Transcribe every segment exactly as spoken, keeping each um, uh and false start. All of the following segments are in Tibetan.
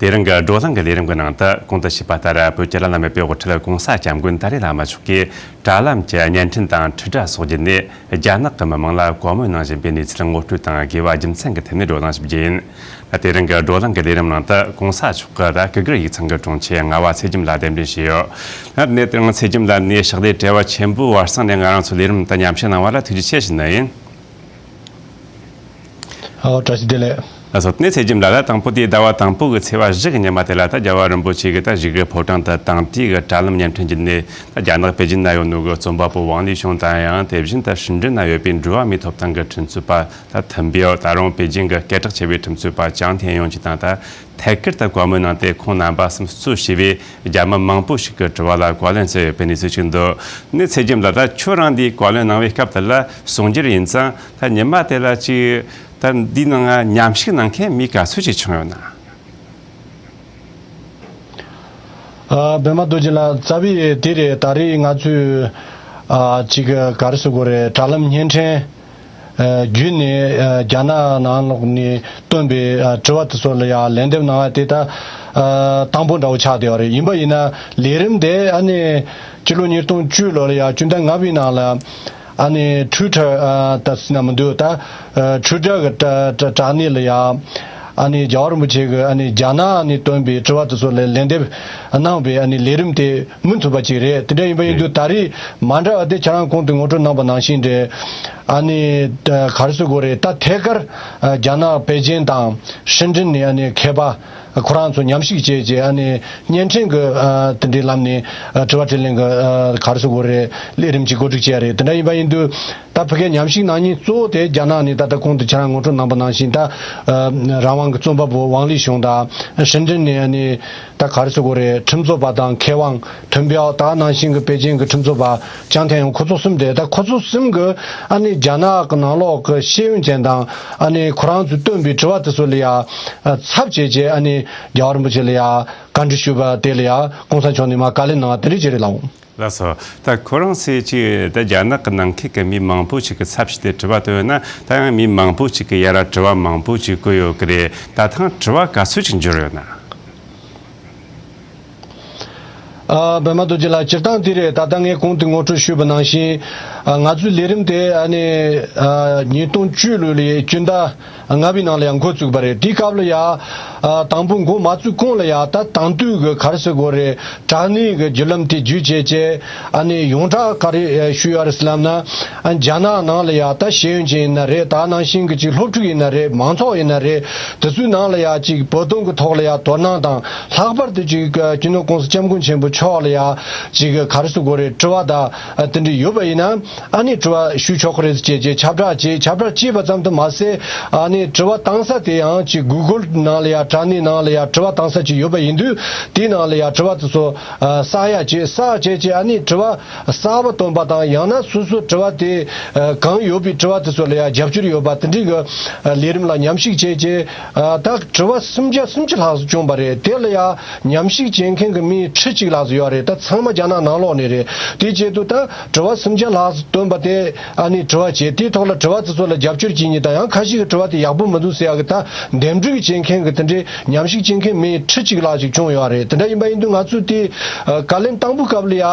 དེ་རིང་གི་བགྲོ་གླེང་གི་ལས་རིམ་གྱི་ནང་དུ། གོང་དུ་ཞུས་པ་ལྟར། བོད་ཀྱི་བླ་ན་མེད་པའི་དབུ་ཁྲིད་གོང་ས་སྐྱབས་མགོན་ཏཱ་ལའི་བླ་མ་མཆོག་གིས་དྲ་ལམ་གྱི་བརྙན་འཕྲིན་དང་འཕྲུལ་སྒྲ་སོགས་བརྒྱུད་ནས། རྒྱ་ནག་གི་མི་དམངས་ལ་བཀའ་མོལ་གནང་བཞིན་པའི་གནས་ཚུལ་ངོ་སྤྲོད་དང་། དགོས་པ་རྒྱུ་མཚན་གྱི་ཐད་ནས་བགྲོ་གླེང་ཞིག་བགྱིས་ཡིན། དེ་རིང་གི་བགྲོ་གླེང་གི་ལས་རིམ་ནང་དུ། གོང་ས་མཆོག་གི་ད་སྐུ་སྒེར་ཡིག་ཚང་གི་དྲུང་ཆེ་ངག་དབང་ཚེ་རྒྱམ་ལགས་གདན་འདྲེན་བྱས་ཡོད། ད་དེ་རིང་ཚེ་རྒྱམ་ལགས་ནས་ཕྱག་ལས་བྲེལ་བ་ཆེན་པོའི་བར་གསེང་ནས་ང་རང་ཚོའི་ལས་རིམ་དུ་མཉམ་ཞུགས་གནང་བ་ལ་ཐུགས་རྗེ་ཆེ་ཞུ་ནི་ཡིན། ཨོ། བཀྲ་ཤིས་བདེ་ལེགས། ལགས་སོ། དེ་ནས་ཚེ་རྒྱམ་ལགས་ལ་དང་པོ་དེའི་ཟླ་བ་དང་པོ་གི་ཚེས་པ་བཞི་གི་ཉི་མ་དེ་ལ། ད་རྒྱལ་བ་རིན་པོ་ཆེ་གིས་ད་བཞུགས་སྒར་ཕོ་བྲང་དུ་དེང་དུས་ཀྱི་དྲ་ལམ་བརྙན་འཕྲིན་བརྒྱུད་ནས། ད་རྒྱ་ནག་པེ་ཅིན་ན་ཡོད་ནོ་གི་རྩོམ་པ་པོ་ཝང་ལི་ཞུང་དང་། ཡང་དེ་བཞིན་ད་ཧྲིན་ཀྲིན་ན་ཡོད་པའི་འགྲོ་བ་མིའི་ཐོབ་ཐང་གི་ཁྲིམས་རྩོད་པ་ད་ཐུན་པེའོ། ད་རུང་པེ་ཅིན་གྱི་སྐད་གྲགས་ཆེ་བའི་ཁྲིམས་རྩོད་པ་ཅང་ཐེན་ཡོང་ཅིག་དང་། ད་ཐད་ཀར་ད་བཀའ་མོལ་གནང་སྟེ། ཁོང་རྣམ་པ་གསུམ་གཙོས་བྱས་པའི་རྒྱ་མི་མང་པོ་ཞིག་གི་དྲི་བ་ལ་བཀའ་ལན་སྩལ་ཡོད་པའི་གནས་ཚུལ་ཞིག་འདུག། ནས་ཚེ་རྒྱམ་ལགས། ད་ཁྱོད་རང་འདིའི་བཀའ་ལན་གནང་བའི་སྐབས་དེ་ལ་གསུང་རྒྱུར་ཡིན་ཙང་། ད་ཉི་མ་དེ་ལ་ཅིག་ད་འདིའི་ནང་མཉམ་ཞུགས་གནང་མཁན་མི་ག་ཚོད་ཅིག་བྱུང་ཡོད་ན། ཨ། པདྨ་རྡོ་རྗེ་ལགས། རྩ་བའི་དེ་རེད། ད་རེས་ང་ཚོས་ཨ་ཅིག་ག་རེ་ཟེར་དགོས་རེད། དྲ་ལམ་བརྙན་འཕྲིན་ཨ་བརྒྱུད་ནས་ཨ་རྒྱ་ནག་ནང་ལོགས་ནས་བཏོན་པའི་ཨ་དྲི་བ་དེ་ཚོ་ལ་ཡང་ལན་འདེབས་གནང་བ་དེ་ད་ཨ་དང་པོ་འདྲ་བོ་ཆགས་བསྡད་ཡོད་རེད། ཡིན་པ་ཡིན་ན་ལས་རིམ་དེ་ཨ་ནི་སྤྱི་ལོ་ཉིས་སྟོང་བཅུ་ལོ་ལ་ཡང་སྤྱི་ཟླ་ལྔ་པའི་ནང་ལ། ཨ་ནི་ཊུའི་ཊར་ཨ་ད་ཟེར་ན་མི་འདུག། ད་ཨ་ཊུའི་ཊར་གི་དྲ་དྲ་དྲ་གནས་ལ་ཡ། ཨ་ནི་རྒྱལ་བ་རིན་པོ་ཆེ་གི་ཨ་ནི་རྒྱ་ནག་ནས་བཏོན་པའི་དྲི་བ་དེ་ཚོ་ལ་ལན་འདེབས་གནང་བའི་ཨ་ནི་ལས་རིམ་དེ་མུ་མཐུད་པ་ཅིག་རེད། དེ་འདྲ་ཡིན་པ་ཡིན་དུས། ད་རེས་མ་འདྲ་བ་དེ་ཁྱེད་རང་གོང་དུ་ངོ་སྤྲོད་གནང་པ་ནང་བཞིན་རེད། ཨ་ནི་ད་ག་རེ་ཟེར་དགོས་རེད། ད་ཐད་ཀར་ཨ་རྒྱ་ནག་པེ་ཅིན་དང་ཧྲིན་ཀྲིན་ནས་ཨ་ནི་མཁས་པ་ཁོ་རང་ཚོ་མཉམ་ཞུགས་བྱས་བྱས། ཨ་ནི་བརྙན་འཕྲིན་གྱི་ཨ་དེ་འདྲའི་ལམ་ནས་ཨ་དྲི་བ་དྲིས་ལན་གྱི་ཨ་ག་རེ་ཟེར་དགོས་རེད། ལས་རིམ་ཅིག་གོ་སྒྲིག་བྱས་རེད། དེ་འདྲ་ཡིན་པ་ཡིན་དུས། ད་ཕ་གིའི་མཉམ་ཞུགས་གནང་མཁན་གཙོ་བོ་དེ་རྒྱ་ནག་ནས། ད་ལྟ་གོང་དུ་ཁྱེད་རང་ངོ་སྤྲོད་གནང་པ་ནང་བཞིན། ད་ཨ་རང་དབང་གི་རྩོམ་པ་པོ་ཝང་ལི་ཞུང་དང་། ཧྲིན་ཀྲིན་ནས་ཨ་ནི་ད་ག་རེ་ཟེར་དགོས་རེད། ཁྲིམས་རྩོད་པ་དང་མཁས་དབང་ཐུན་པེའོ། ད་ནང་བཞིན་གྱི་པེ་ཅིན་གྱི་ཁྲིམས་རྩོད་པ་ཅང་ཐེན་ཡོང་། ཁོ་ཚོ་གསུམ་རེད། ད་ཁོ་ཚོ་གསུམ་གྱིས་ཨ་ནི་རྒྱ་ནག་གི་ནང་ལོགས་ཀྱི་ཤེས་ཡོན་ཅན་དང་། ཨ་ནི་ཁོ་རང་ཚོས་བཏོན་པའི་དྲི་བ་དེ་ཚོ་ལ་ཡ་ཨ་ཚབ་བྱས་བྱས། ཨ་ནི་རྒྱལ་བ་རིན་པོ་ཆེ་ལ་ཡ་བཀའ་འདྲི་ཞུས་པ་དེ་ལ་ཡ་གོང་ས་མཆོག་ནས་མར་བཀའ་ལན་གནང་བ་དེ་འདྲ་ཅིག་རེད་ལགས། ལགས་སོ། ད་ཁོ་རང་ཚོས་ཅིག་ད་རྒྱ་ནག་གི་ནང་ཁུལ་གྱི་མི་མང་པོ་ཞིག་གི་ཚབ་བྱས་ཏེ་དྲི་བ་བཏོན་ཡོད་ན། ད་ཡང་མི་མང་པོ་ཞིག་གིས་ཡར་དྲི་བ་མང་པོ་ཞིག་བཀོད་ཡོད་ཀྱི་རེད། ད་ཐེངས་དྲི་བ་ག་ཚོད་ཅིག་འབྱོར་ཡོད་ན། ཨ། པདྨ་རྡོ་རྗེ་ལགས། སྤྱིར་བཏང་དེ་རེད། ད་ལྟ་ངས་གོང་དུ་ངོ་སྤྲོད་ཞུས་པ་ནང་བཞིན། ཨ། ང་ཚོའི་ལས་རིམ་དེ་ཨ་ནི་ཨ་ཉིས་སྟོང་བཅུ་ལོ་ལ་སྤྱི་ཟླ་ལྔ་པའི་ནང་ལ་ཡང་འགོ་བཙུགས་པ་རེད། དེའི་སྐབས་ལ་ཡ་ཨ་དང་པོ་འགོ་མ་བཙུགས་གོང་ལ་ཡ། ད་དེང་དུས་ཀྱི་ག་རེ་ཟེར་དགོས་རེད། དྲ་གནས་ཀྱི་བརྒྱུད་ལམ་དེ་བརྒྱུད་བྱས་བྱས། ཨ་ནི་ཡོངས་གྲགས་ག་རེ་ཞུས་ཡོད་རེད་ཟེར་ལབ་ན། ཨ་རྒྱ་ནག་ནང་ལ་ཡ་ད་ཤེས་ཡོན་ཅན་ཡིན་ན་རེད། ད་ནང་བཞིན་གྱི་ཅིག་སློབ་ཕྲུག་ཡིན་ན་རེད། མང་ཚོགས་ཡིན་ན་རེད། དེ་ཚོའི་ནང་ལ་ཡ་ཅིག་བོད་དོན་གྱི་ཐོག་ལ་ཡ་དོ་སྣང་དང་། ལྷག་པར་དུ་ཅིག་སྤྱི་ནོར་༸གོང་ས་༸སྐྱབས་མགོན་ཆེན་པོ་མཆོག་ལ་ཡ་ཅིག་ག་རེ་ཟེར་དགོས་རེད། དྲི་བ་དང་དེ་འདྲ་ཡོད་པ་ཡིན་ན། ཨ་ནི་དྲི་བ་ཞུ་ཆོག་གི་རེད་ཟེར་བྱས་བྱས་ཁྱབ་བསྒྲགས་བྱས། ཁྱབ་བསྒྲགས་བྱས་པ་ཙམ་དུ་མ་ཟད། ཨ་ནི་དྲི་བ་བཏང་ས་དེ་ཡང་ཅིག་གུ་གུལ་ནང་ལ་ཡ། དྲ་གནས་ནང་ལ་ཡ་དྲི་བ་བཏང་ས་ཅིག་ཡོད་པ་ཡིན་དུས། དེའི་ནང་ལ་ཡ་དྲི་བ་དེ་ཚོ་ཨ་བསགས་ཡ་བྱས། བསགས་བྱས་བྱས། ཨ་ནི་དྲི་བ་གསར་པ་བཏོན་པ་དང་། ཡང་ན་སོ་སོའི་དྲི་བ་དེ་ཨ་གང་ཡོད་པའི་དྲི་བ་དེ་ཚོ་ལ་ཡ་རྒྱབ་སྐྱོར་ཡོད་པ་དེ་འདྲའི་གི་ཨ་ལས་རིམ་ལ་མཉམ་ཞུགས་བྱས་བྱས། ཨ་ད་དྲི་བ་སུམ་བརྒྱ་སུམ་ཅུ་ལྷག་ཙམ་བྱུང་བ་རེད། དེ་ལ་ཡ་མཉམ་ཞུགས་བྱེད་མཁན་གྱི་མི་ཁྲི་གཅིག་ལྷག་ཙམ་ཡོད་རེད། ད་ཚང་མ་རྒྱ་ནག་ནང་ལོགས་ནས་རེད། དེ་བྱེད་དུས་ད་དྲི་བ་སུམ་བརྒྱ་ལྷག་ཙམ་བཏོན་པ་དེ་ཨ་ནི་དྲི་བ་བྱས། དེའི་ཐོག་ལ་དྲི་བ་དེ་ཚོ་ལ་རྒྱབ་སྐྱོར་བྱེད་མཁན་དང་། ཡང་ཁ་ཤས་ཀྱིས་དྲི་བ་དེ་ཡག་པོ་མི་འདུག་ཟེར་ཡག་གི། ད་འདེམས་སྒྲུག་བྱེད་མཁན་གྱི་དེ་འདྲའི་མཉམ་ཞུགས་བྱེད་མཁན་མི་ཁྲི་གཅིག་ལྷག་ཅིག་བྱུང་ཡོད་རེད། དེ་འདྲ་ཡིན་པ་ཡིན་དུས་ང་ཚོས་དེ་ཨ་བཀའ་ལན་དང་པོའི་སྐབས་ལ་ཡ་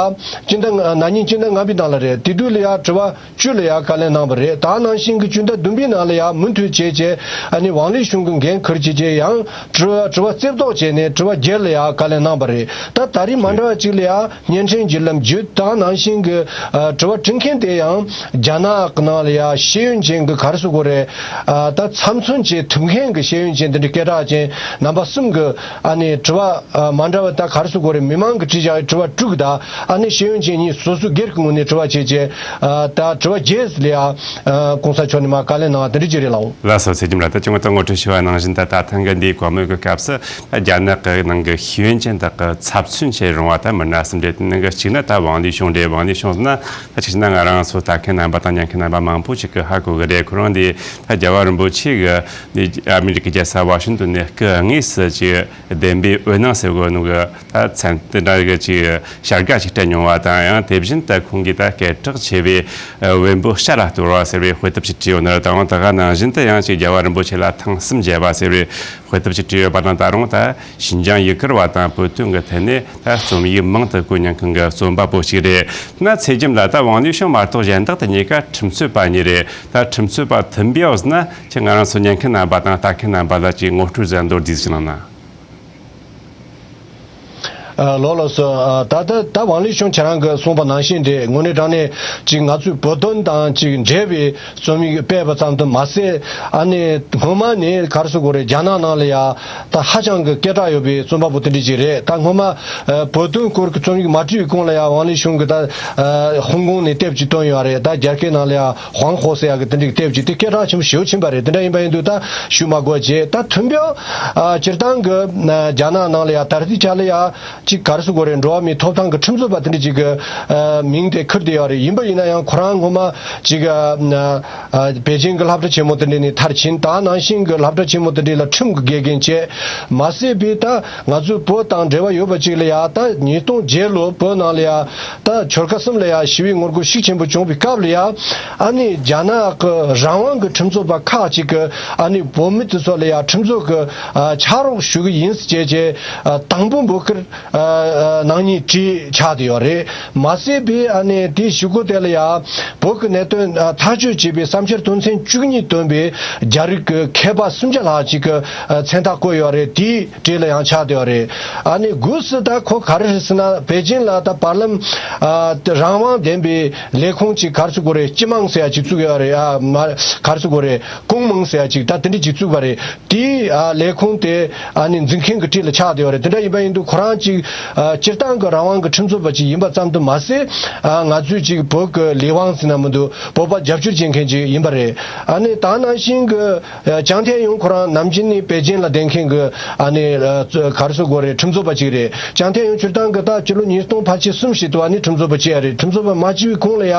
སྤྱི་ཟླ་ན་ནིང་སྤྱི་ཟླ་ལྔ་པའི་ནང་ལ་རེད། དེ་དུས་ལ་ཡ་དྲི་བ་བཅུ་ལ་ཡ་བཀའ་ལན་གནང་བ་རེད། ད་ནང་བཞིན་གྱི་སྤྱི་ཟླ་བདུན་པའི་ནང་ལ་ཡ་མུ་མཐུད་བྱས་བྱས། ཨ་ནི་ཝང་ལི་ཞུང་གི་འགན་འཁུར་བྱས་བྱས། ཡང་དྲི་བ་དྲི་བ་རྩེ་བཏོག་བྱས་ནས་དྲི་བ་བརྒྱད་ལ་ཡ་བཀའ་ལན་གནང་བ་རེད། ད་ད་རེས་མ་འདྲ་བ་ཅིག་ལ་ཡ་བརྙན་འཕྲིན་བརྒྱུད་ལམ་བརྒྱུད། ད་ནང་བཞིན་གྱི་ཨ་དྲི་བ་དྲི་མཁན་དེ་ཡང་རྒྱ་ནག་གི་ནང་ལ་ཡ་ཤེས་ཡོན་ཅན་གྱི་ག་རེ་ཟེར་དགོས་རེད། ཨ་ད་ཚབ་མཚོན་བྱེད་ཐུབ་མཁན་གྱི་ཤེས་ཡོན་ཅན་དེ་འདྲའི་སྐད་གྲགས་ཅན་རྣམ་པ་གསུམ་གྱི་ཨ་ནི་དྲི་བ་ཨ་མ་འདྲ་བ། ད་ག་རེ་ཟེར་དགོས་རེད། མི་མང་གིས་དྲིས་བཞག་པའི་དྲི་བ་དྲུག་དང་། ཨ་ནི་ཤེས་ཡོན་ཅན་གཉིས་སོ་སོའི་སྒེར་གྱི་ངོས་ནས་དྲི་བ་བྱས་བྱས། ཨ་ད་དྲི་བ་བརྒྱད་ལ་ཡ་ཨ་༸གོང་ས་མཆོག་ནས་མར་བཀའ་ལན་གནང་བ་དེ་འདྲ་ཅིག་རེད་ལགས། ལགས་སོ། ཚེ་རྒྱམ་ལགས། ད་ཅུང་ད་ངོ་སྤྲོད་ཞུས་པ་ནང་བཞིན། ད་ད་ཐེངས་ཀྱི་འདིའི་བཀའ་མོལ་གྱི་སྐབས་སུ། རྒྱ་ནག་གི་ནང་གི་ཤེས་ཡོན་ཅན་དག་གི་ཚབ་མཚོན་བྱེད་རུང་ ད་མི་སྣ་གསུམ་རེད། དེ་ནང་གི་གཅིག་ནི་ད་ཝང་ལི་ཤུང་རེད། ཝང་ལི་ཤུང་ཟེར་ན་ད་ཆ་བཞག་ན་ང་རང་ཚོ་ལྟ་མཁན་རྣམ་པ་དང་ཉན་མཁན་རྣམ་པ་མང་པོ་ཅིག་གིས་ཧ་གོ་གི་རེད། ཁོ་རང་དེ་ད་རྒྱལ་བ་རིན་པོ་ཆེ་གི་ཨ་མི་རི་ཀའི་རྒྱལ་ས་ཝ་ཤིང་ཏོན་ནས་སྐུ་དངོས་སུ་ཅིག་བདེན་པའི་འོད་སྣང་ཟེར་གོ་ནོ་གི་ད་མཚན་དེ་འདྲ་གི་ཅིག་བྱ་དགའ་ཅིག་སྤྲད་མྱོང་བ་དང་། ཡང་དེ་བཞིན་དུ་ཁོང་གིས་ད་སྐད་གྲགས་ཆེ་བའི་ཨ་བེམ་པོ་ཤ་ལ་གཏོར་བ་ཟེར་བའི་དཔེ་དེབ་ཅིག་བྲིས་ཡོད་ནོ་དང་། ད་ག་ནང་བཞིན་དུ་ཡང་ཅིག་རྒྱལ་བ་རིན་པོ་ཆེ་ལ་ཐེངས་གསུམ་མཇལ་བ་ཟེར་བའི་དཔེ་དེབ་ཅིག་བྲིས་ཡོད་པ་དང་། ད་རུང་ད་ཞིན་ཅང་ཡུ་གུར་བ་དང་བོད་དོན་གྱི་ཐད་ནས་ད་རྩོམ་ཡིག་མང་དུ་བཀོད་མྱོང་མཁན་གྱི་རྩོམ་པ་པོ་ཞིག་རེད། ན་ཚེ་རྒྱམ་ལགས། ད་ཝང་ལི་ཤུང་མ་གཏོགས་གཞན་དག་ཏུ་གཉིས་ཀ་ཁྲིམས་རྩོད་པ་གཉིས་རེད། ད་ཁྲིམས་རྩོད་པ་ཐིམ་པའོ་ཟེར་ན་ཁྱེད་ང་རང་ཚོ་ཉན་མཁན་རྣམ་པ་དང་ལྟ་མཁན་རྣམ་པ་ལ་ཅིག་ངོ་སྤྲོད་ཟིག་མདོར་བསྡུས་ཤིག་གནང་ན། ཨ་ལགས་ལགས་སོ། ཨ་ད་ད་ད་ཝང་ལི་ཤུང་ཁྱེད་རང་གིས་གསུངས་པ་ནང་བཞིན་རེད། དངོས་གནས་དྲང་གནས་ཅིག་ང་ཚོའི་བོད་དོན་དང་ཅིག་འབྲེལ་བའི་རྩོམ་ཡིག་སྤེལ་བ་ཙམ་དུ་མ་ཟད། ཨ་ནི་སྔོན་མ་ནས་ག་རེ་ཟེར་དགོས་རེད། རྒྱ་ནག་ནང་ལ་ཡ་ད་ཧ་ཅང་གི་སྐད་གྲགས་ཡོད་པའི་རྩོམ་པ་པོ་དེ་འདྲ་ཅིག་རེད། ད་སྔོན་མ་ཨ་བོད་དོན་སྐོར་གྱི་རྩོམ་ཡིག་མ་བྲིས་པའི་གོང་ལ་ཡ་ཝང་ལི་ཤུང་གིས་ད་ཨ་ཧོང་ཀོང་ནས་དེབ་ཅིག་བཏོན་ཡོད་རེད། ད་རྒྱ་སྐད་ནང་ལ་ཡ་ཧོང་ཧོ་ཟེར་ཡ་གི་དེ་འདྲའི་དེབ་ཅིག་དེ་སྐད་གྲགས་ཆེན་པོ་ཞེ་པོ་ཕྱིན་པ་རེད། དེ་འདྲ་ཡིན་པ་ཡིན་དུས་ད་ཞུ་མ་དགོས་བྱས། ད་ཐིམ་པའོ་ཨ་སྤྱིར་བཏང་གི་ཨ་རྒྱ་ནག་ནང་ལ་ཡ་ད་ལྟའི་ཆ་ལ་ཡ་ཅིག་ག་རེ་ཟེར་དགོས་རེད། འགྲོ་བ་མིའི་ཐོབ་ཐང་གི་ཁྲིམས་རྩོད་པ་དེ་འདྲ་ཅིག་གི་ཨ་མིང་དེ་ཁུར་བསྡད་ཡོད་རེད། ཡིན་པ་ཡིན་ན་ཡང་ཁོ་རང་སྔོན་མ་ཅིག་ཨ་ཨ་པེ་ཅིང་གི་སློབ་གྲྭ་ཆེན་མོ་དེ་འདྲ་ནས་མཐར་ཕྱིན། ད་ནང་བཞིན་གྱི་སློབ་གྲྭ་ཆེན་མོ་དེ་འདྲ་ལ་ཁྲིམས་ཀྱི་དགེ་རྒན་བྱས། མ་ཟད་པའི་ད་ང་ཚོའི་བོད་དང་འབྲེལ་བ་ཡོད་པ་ཅིག་ལ་ཡ་ད་ཉིས་སྟོང་བརྒྱད་ལོ་བོད་ནང་ལ་ཡ་ད་ཆོལ་ཁ་གསུམ་ལ་ཡ་ཞི་བའི་ངོ་རྒོལ་ཤུགས་ཆེན་པོ་བྱུང་བའི་སྐབས་ལ་ཡ། ཨ་ནི་རྒྱ་ནག་གི་རང་དབང་གི་ཁྲིམས་རྩོད་པ་ཁག་ཅིག་གིས་ཨ་ནི་བོད་མི་དེ་ཚོ་ལ་ཡ་ཁྲིམས་རྩོད་ཀྱི་ཨ་ཕྱག་རོགས་ཞུ་གི་ཡིན་ཟེར་བྱས་བྱས་ཨ་དང་པོ་འབོད་སྐུལ་ཨ་ཨ་ནང་ཉིད་བྲིས་ཆགས་བསྡད་ཡོད་རེད། མ་ཟད་པའི་ཨ་ནི་དེའི་གཞུག་གུ་དེ་ལ་ཡ་བོད་ཀྱི་གནད་དོན་ཨ་ཐག་གཅོད་བྱེད་པའི་བསམ་འཆར་དོན་ཚན་བཅུ་གཉིས་བཏོན་པའི་རྒྱ་རིགས་ཀྱི་མཁས་པ་སུམ་བརྒྱ་ལྷག་ཅིག་གི་ཨ་མཚན་རྟགས་བཀོད་ཡོད་རེད། དེའི་གྲས་ལ་ཡང་ཆགས་བསྡད་ཡོད་རེད། ཨ་ནི་སྒོས་སུ་ད་ཁོ་ག་རེ་རེད་ཟེར་ན། པེ་ཅིན་ལ་ད་པར་ལམ་ཨ་རང་དབང་ལྡན་པའི་ལས་ཁུངས་ཅིག་ག་རེ་ཟེར་དགོས་རེད། སྤྱི་དམངས་ཟེར་ཡ་ཅིག་བཙུགས་ཡོད་རེད། ཨ་མ་ག་རེ་ཟེར་དགོས་རེད། ཀུང་མང་ཟེར་ཡ་ཅིག་ད་དེ་འདྲ་ཅིག་བཙུགས་པ་རེད། དེའི་ཨ་ལས་ཁུངས་དེ་ཨ་ནི་འཛིན་མཁན་གྱི་གྲས་ལ་ཆགས་བསྡད་ཡོད་རེད། དེ་འདྲ་ཡིན་པ་ཡིན་དུས་ཁོ་རང་ཅིག་ཨ་སྤྱིར་བཏང་གི་རང་དབང་གི་ཁྲིམས་རྩོད་པ་ཅིག་ཡིན་པ་ཙམ་དུ་མ་ཟད། ཨ་ང་ཚོས་ཅིག་བོད་ཀྱི་ལས་དབང་ཟེར་ན་མི་འདུག་བོད་པ་རྒྱབ་སྐྱོར་བྱེད་མཁན་ཅིག་ཡིན་པ་རེད། ཨ་ནི་ད་ནང་བཞིན་གྱི་ཨ་ཅང་ཐན་ཡུང་ཁོ་རང་ནམ་རྒྱུན་ནས་པེ་ཅིན་ལ་བསྡད་མཁན་གྱི་ཨ་ནི་ཨ་ག་རེ་ཟེར་དགོས་རེད། ཁྲིམས་རྩོད་པ་ཅིག་རེད། ཅང་ཐན་ཡུང་སྤྱིར་བཏང་གི་ད་སྤྱི་ལོ་ཉིས་སྟོང་ཕལ་ཆེར་གསུམ་ཞིག་ཏུ་ཨ་ནི་ཁྲིམས་རྩོད་པ་བྱས་ཡ་རེད། ཁྲིམས་རྩོད་པ་མ་བྱས་པའི་གོང་ལ་ཡ་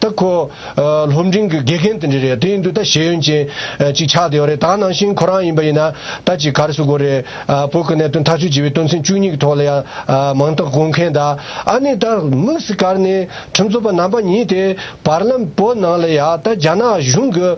ད་ཁོ་ཨ་སློབ་འབྲིང་གི་དགེ་རྒན་དེ་འདྲ་རེད། དེ་ཡིན་དུས་ད་ཤེས་ཡོན་ཅན་ཨ་ཅིག་ཆགས་བསྡད་ཡོད་རེད། ད་ནང་བཞིན་ཁོ་རང་ཡིན་པ་ཡིན་ན་ད་ཅིག་ག་རེ་ཟེར་དགོས་རེད། ཨ་བོད་ཀྱི་གནད་དོན་ཐག་གཅོད་བྱེད་པའི་དོན་ཚན་བཅུ་གཉིས་ཀྱི་ཐོག་ལ་ཡ་ཨ་མིང་རྟགས་བཀོད་མཁན་དང་། ཨ་ནི་ད་དམིགས་སུ་བཀར་ནས་ཁྲིམས་རྩོད་པ་རྣམ་པ་གཉིས་དེ་པར་ལམ་བོད་ནང་ལ་ཡ་ད་རྒྱ་ནག་གཞུང་གི་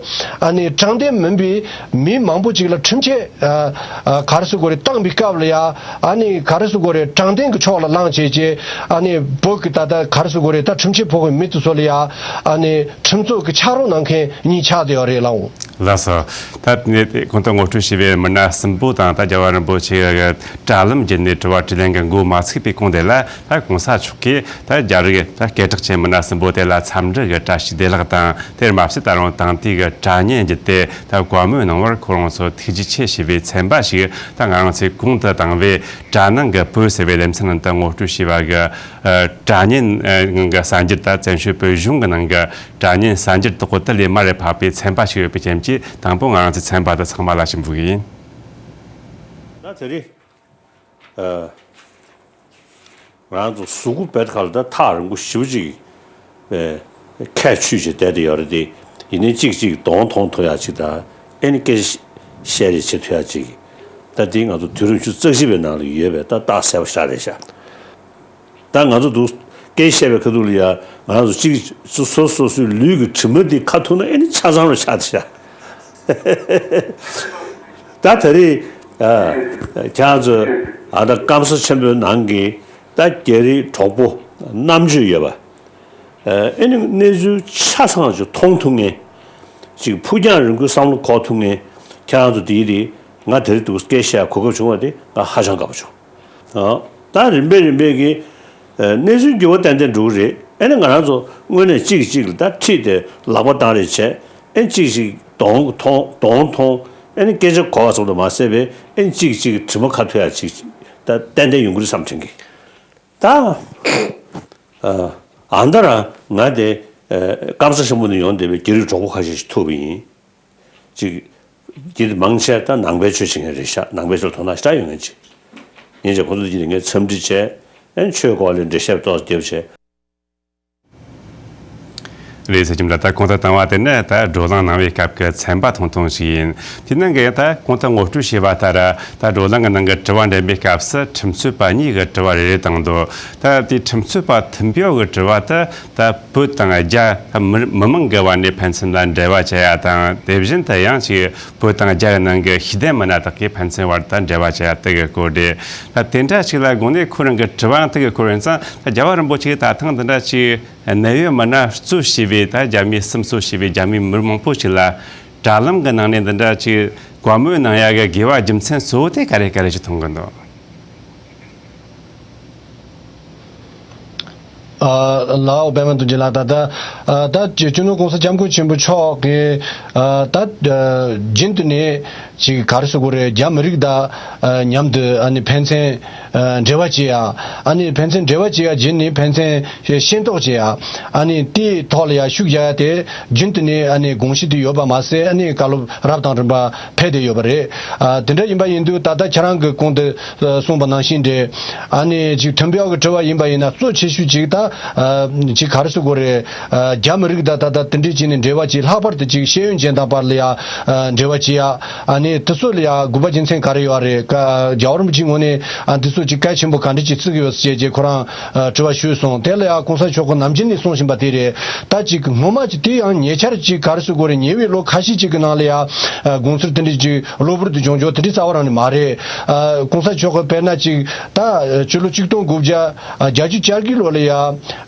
ཨ་ནི་དྲང་བདེན་མིན་པའི་མི་མང་པོ་ཅིག་ལ་ཁྲིམས་ཆད་ཨ་ཨ་ག་རེ་ཟེར་དགོས་རེད། བཏང་པའི་སྐབས་ལ་ཡ་ཨ་ནི་ག་རེ་ཟེར་དགོས་རེད། དྲང་བདེན་གྱི་ཕྱོགས་ལ་ལངས་བྱས་བྱས། ཨ་ནི་བོད་ཀྱི་ད་ལྟ་ག་རེ་ཟེར་དགོས་རེད། ད་ཁྲིམས་ཆད་ཕོག་པའི་མི་དེ་ཚོ་ལ་ཡ་ཨ་ནི་ཁྲིམས་རྩོད་ཀྱི་ཕྱག་རོགས་གནང་མཁན་གཉིས་ཆགས་བསྡད་ཡོད་རེད་ལགས། ལགས་སོ། ད་ནས་གོང་དུ་ངོ་སྤྲོད་བྱས་པའི་མི་སྣ་གསུམ་པོ་དང་ད་རྒྱལ་བ་རིན་པོ་ཆེ་གི་དྲ་ལམ་བརྒྱུད་ནས་དྲི་བ་དྲིས་ལན་གྱི་འགོ་མ་ཚུགས་པའི་གོང་དེ་ལ། ད་གོང་ས་མཆོག་གིས་ད་རྒྱ་རིགས་ད་སྐད་གྲགས་ཅན་མི་སྣ་གསུམ་པོ་དེ་ལ་འཚམས་འདྲི་གི་བཀྲ་ཤིས་བདེ་ལེགས་དང་། དེར་མ་ཟད་ད་རུང་དང་དེ་གི་དྲ་བརྙན་བརྒྱུད་དེ་ད་བཀའ་མོལ་གནང་བར་ཁོ་རང་ཚོ་ཐུགས་རྗེ་ཆེ་ཞུས་པའི་ཚན་པ་ཞིག་ད་ང་རང་ཚོས་གོང་དུ་བཏང་བའི་དྲ་ནང་གི་བོད་ཟེར་བའི་ལེ་ཚན་ནང་དུ་ངོ་སྤྲོད་བྱས་པ་གི་ཨ་དྲ་བརྙན་ཨ་གི་གསར་འགྱུར། ད་བཙན་བྱོལ་བོད་གཞུང་གི་ནང་གི་དྲ་བརྙན་གསར་འགྱུར་དག་གོ་དེ་ལས་མར་རེ་ཕབ་པའི་ཚན་པ་ཞིག་ཡོད་པའི་རྐྱེན་གྱིས། དང་པོ་ང་རང་ཚོའི་ཚན་པ་དེ་ཚང་མ་ལ་ཞུ་འབུལ་གི་ཡིན། ད་དེ་རིང་ཨ་ང་རང་ཚོ་གཟུགས་པོ་བེད་ཁ་ལ་ད་ཐག་རིང་པོ་ཞེ་པོ་ཅིག་ཨ་ཁྱད་ཆོད་ཅིག་བསྡད་དེ་ཡོད་རེད་དེ། ཡིན་ནའི་གཅིག་གཅིག་གདོང་མཐོང་ཐུབ་ཡག་ཅིག་དང་། ཨེ་ནི་སྐད་ཆ་བཤད་རེས་བྱེད་ཐུབ་ཡག་ཅིག་ད་དེ་ང་ཚོ་དུས་རབས་ཉི་ཤུ་རྩ་གཅིག་པའི་ནང་ལ་ཡོད་པའི་ད་རྟགས་གསལ་པོ་ཞིག་རེད་ཤག་ད་ང་ཚོ་འདུག་སྐད་བཤད་པའི་ཁ་ཐུག་ལ་ཡ་ང་ཚོ་གཅིག་སོ་སོ་སོ་སོའི་ལུས་ཀྱི་དྲི་མ་འདི་ཁ་ཐུག་ན་ཨེ་ནི་ཆ་ཚང་རུ་ཆགས་ཤག་ད་དེ་རིང་ཨ་ཁྱེད་ཚོ་ཨ་ད་སྐམ་ས་ཆེན་པོའི་ནང་གི་ད་རྒྱ་རིགས་གྲོགས་པོ་རྣམ་དཔྱོད་ཡོད་པ། ཨེ་ནི་གནས་ཚུལ་ཆ་ཚང་ཅིག་མཐོང་ཐུབ་མཁན། ཅིག་ཕུགས་རྒྱང་རིང་པོའི་བསམ་བློ་འཁོར་ཐུབ་མཁན་ཁྱེད་རང་ཚོ་དེའི་རིགས། ང་དེ་རིང་འདུག་སྐད་བཤད་གོ་སྐབས་བྱུང་བ་དེ་ང་ཧ་ཅང་དགའ་པོ་བྱུང་། ཨ་ད་རིམ་པས་རིམ་པས་ཀྱི་ཨ་གནས་ཚུལ་འགྱུར་བ་ཏན་ཏན་འགྲོ་གི་རེད། ཨེ་ནི་ང་རང་ཚོ་དངོས་གནས་གཅིག་གིས་གཅིག་ལ་ད་ཁྲིད་དེ་ལག་པ་བཏང་རེས་བྱས། ཨེ་གཅིག་གཅིག་གདོང་མཐོང་གདོང་མཐོང་། ཨེ་ནི་སྐད་ཆ་གོ་བ་ཙམ་དུ་མ་ཟད་པའི་ཨེ་གཅིག་གཅིག་གི་དྲི་མ་ཁ་ཐུག་ཡག་ཅིག་ད་ཏན་ཏན་ཡོང་གི་རེད་བསམ་དྲན་གི། ད་ཨ་ཨ་ད་རང་ང་དེ་ཨ་སྐམ་ས་ཆེན་པོ་ནས་ཡོང་བསྡད་པའི་རྒྱ་རིགས་གྲོགས་པོ་ཁ་ཤས་ཤིག་ཐུག་པ་ཡིན། ཅིག་འདི་མང་ཆེ་ད་ནང་པའི་ཆོས་བྱེད་མཁན་རེད་ཤག་ནང་པའི་ཆོས་དོ་སྣང་ཞེ་དྲག་ཡོད་མཁན་ཅིག་ཡིན་ཙང་ཁོང་ཚོ་འདི་ངས་འཚམས་འདྲི་བྱས། ཨན་ཆོས་སྐོར་ལས་འགྲེལ་བཤད་ཏོག་ཙམ་བརྒྱབ་བྱས། ལས་སེ་ཁྱིམ་ལ་ད་གོང་དུ་བཏང་བ་དེ་ནི་ད་བགྲོ་གླེང་གནང་བའི་སྐབས་ཀྱི་ཚན་པ་ཐུང་ཐུང་ཞིག་ཡིན། དེ་ནང་གི་ད་གོང་དུ་ངོ་སྤྲོད་བྱས་པ་ལྟར་ད་བགྲོ་གླེང་གི་ནང་གི་དྲི་བ་འདྲེན་པའི་སྐབས་སུ་ཁྲིམས་རྩོད་པ་གཉིས་ཀྱི་དྲི་བ་རེ་རེ་བཏང་འདུག་ད་དེའི་ཁྲིམས་རྩོད་པ་ཐིམ་པའོ་གི་དྲི་བ་དེ་ད་བོད་དང་རྒྱ་ད་མི་མི་མང་གི་བར་ནས་ཕན་ཚུན་ལ་འབྲེལ་བ་བྱེད་ཡ་དང་། དེ་བཞིན་དུ་ཡང་ཅིག་བོད་དང་རྒྱ་ཡི་ནང་གི་ཤེས་ལྡན་མི་སྣ་དག་གིས་ཕན་ཚུན་བར་དུ་འབྲེལ་བ་བྱེད་ཡ་དེ་གི་སྐོར་རེད། ད་དེ་འདྲ་ཞིག་ལ་དགོངས་ནས་ཁོ་རང་གི་དྲི་བ་དེ་གི་སྐོར་ཡིན་ཙང་། ད་རྒྱལ་བ་རིན་པོ་ཆེ་གིས་ད་ཐེངས་འདི་འདྲ་ཅིག་གནད་ཡོད་མི་སྣ་གཙོ་བྱས་པའི་ད་རྒྱ་མིའི་སུམ་གཙོ་བྱས་པའི་རྒྱ་མིའི་མི་མང་པོ་ཞིག་ལ་དྲ་ལམ་གི་ནང་ནས་འདི་འདྲ་ཅིག་བཀའ་མོལ་གནང་ཡ་གི་དགོས་པ་རྒྱུ་མཚན་གཙོ་བོ་དེ་ག་རེ་ག་རེ་ཞིག་མཐོང་གི་འདུག་ཨ། ལའོ་པད་མ་རྡོ་རྗེ་ལགས། ད་ལྟ་ཨ། ད་སྤྱི་ནོར་༸གོང་ས་༸སྐྱབས་མགོན་ཆེན་པོ་མཆོག་གིས་ཨ། ད་ཨ། རྒྱུན་དུ་ནས་ཅིག་ག་རེ་ཟེར་དགོས་རེད། རྒྱ་མི་རིགས་དང་ཨ། མཉམ་དུ་ཨ་ནི་ཕན་ཚུན་ཨ། འབྲེལ་བ་བྱེད་ཡ། ཨ་ནི་ཕན་ཚུན་འབྲེལ་བ་བྱེད་ཡ་བརྒྱུད་ནས་ཕན་ཚུན་ཤེས་རྟོགས་བྱེད་ཡ། ཨ་ནི་དེའི་ཐོག་ལ་ཡ་ཤུགས་རྒྱག་ཡ་དེ་རྒྱུན་དུ་ནས་ཨ་ནི་དགོངས་གཞི་དེ་ཡོད་པ་མ་ཟད། ཨ་ནི་བཀའ་སློབ་རབ་དང་རིམ་པ་ཕེབས་བསྡད་ཡོད་པ་རེད། ཨ། དེ་འདྲ་ཡིན་པ་ཡིན་དུས་ད་ལྟ་ཁྱེད་རང་གིས་གོང་དུ་ཨ། གསུངས་པ་ནང་བཞིན་རེད། ཨ་ནི་ཅིག་ཐིམ་པའོ་གི་དྲི་བ་ཡིན་པ་ཡིན་ན་གཙོ་ཆེ་ཤོས་ཅིག་ད་ཨ། ཅིག་ག་རེ་ཟེར་དགོས་རེད། ཨ། རྒྱ་མི་རིགས་དང་ད་ལྟ་དེ་འདྲའི་བྱས་ནས་འབྲེལ་བ་བྱེད། ལྷག་པར་དུ་ཅིག་ཤེས་ཡོན་ཅན་དང་བར་ལ་ཡ་ཨ། འབྲེལ་བ་བྱེད་ཡ། ཨ་ནི་དེ་ཚོ་ལ་ཡ་དགོས་པ་རྒྱུ་མཚན་ག་རེ་ཡོད་རེད། ཀ་རྒྱལ་བ་རིན་པོ་ཆེའི་ངོས་ནས་ཨ། འདི་ཚོ་ཅིག་གལ་ཆེན་པོ་ག་འདྲ་ཅིག་བརྩི་གི་ཡོད་ཟེར་བྱས་རྗེས་ཁོ་རང་ཨ། དྲི་བ་ཞུས་སོང་། དེ་ལ་ཡ་གོང་ས་མཆོག་གིས་ནམ་རྒྱུན་ནས་གསུང་བཞིན་པ་དེ་རེད། ད་ཅིག་སྔོན་མ་ཅིག་དེ་ཡང་ཉེ་ཆར་ཅིག་ག་རེ་ཟེར་དགོས་རེད། ཉེ་བའི་ལོ་ཁ་ཤས་ཅིག་གི་ནང་ལ་ཡ་ཨ། དགོངས་ཚུལ་དེ་འདྲ་ཅིག་གློ་བུར་དུ་བྱུང་ཆོག་དེ་འདྲའི་རྩ་བ་རང་ནས་མ་རེད། ཨ། གོང་ས་མཆོག་གིས་དཔེར་ན་ཅིག་ད་ཕྱི་ལོ་ཆིག་སྟོང་དགུ་བརྒྱ་བརྒྱད་ཅུ་གྱ་དགུའི་ལོ་ལ་ཡ་ཨ།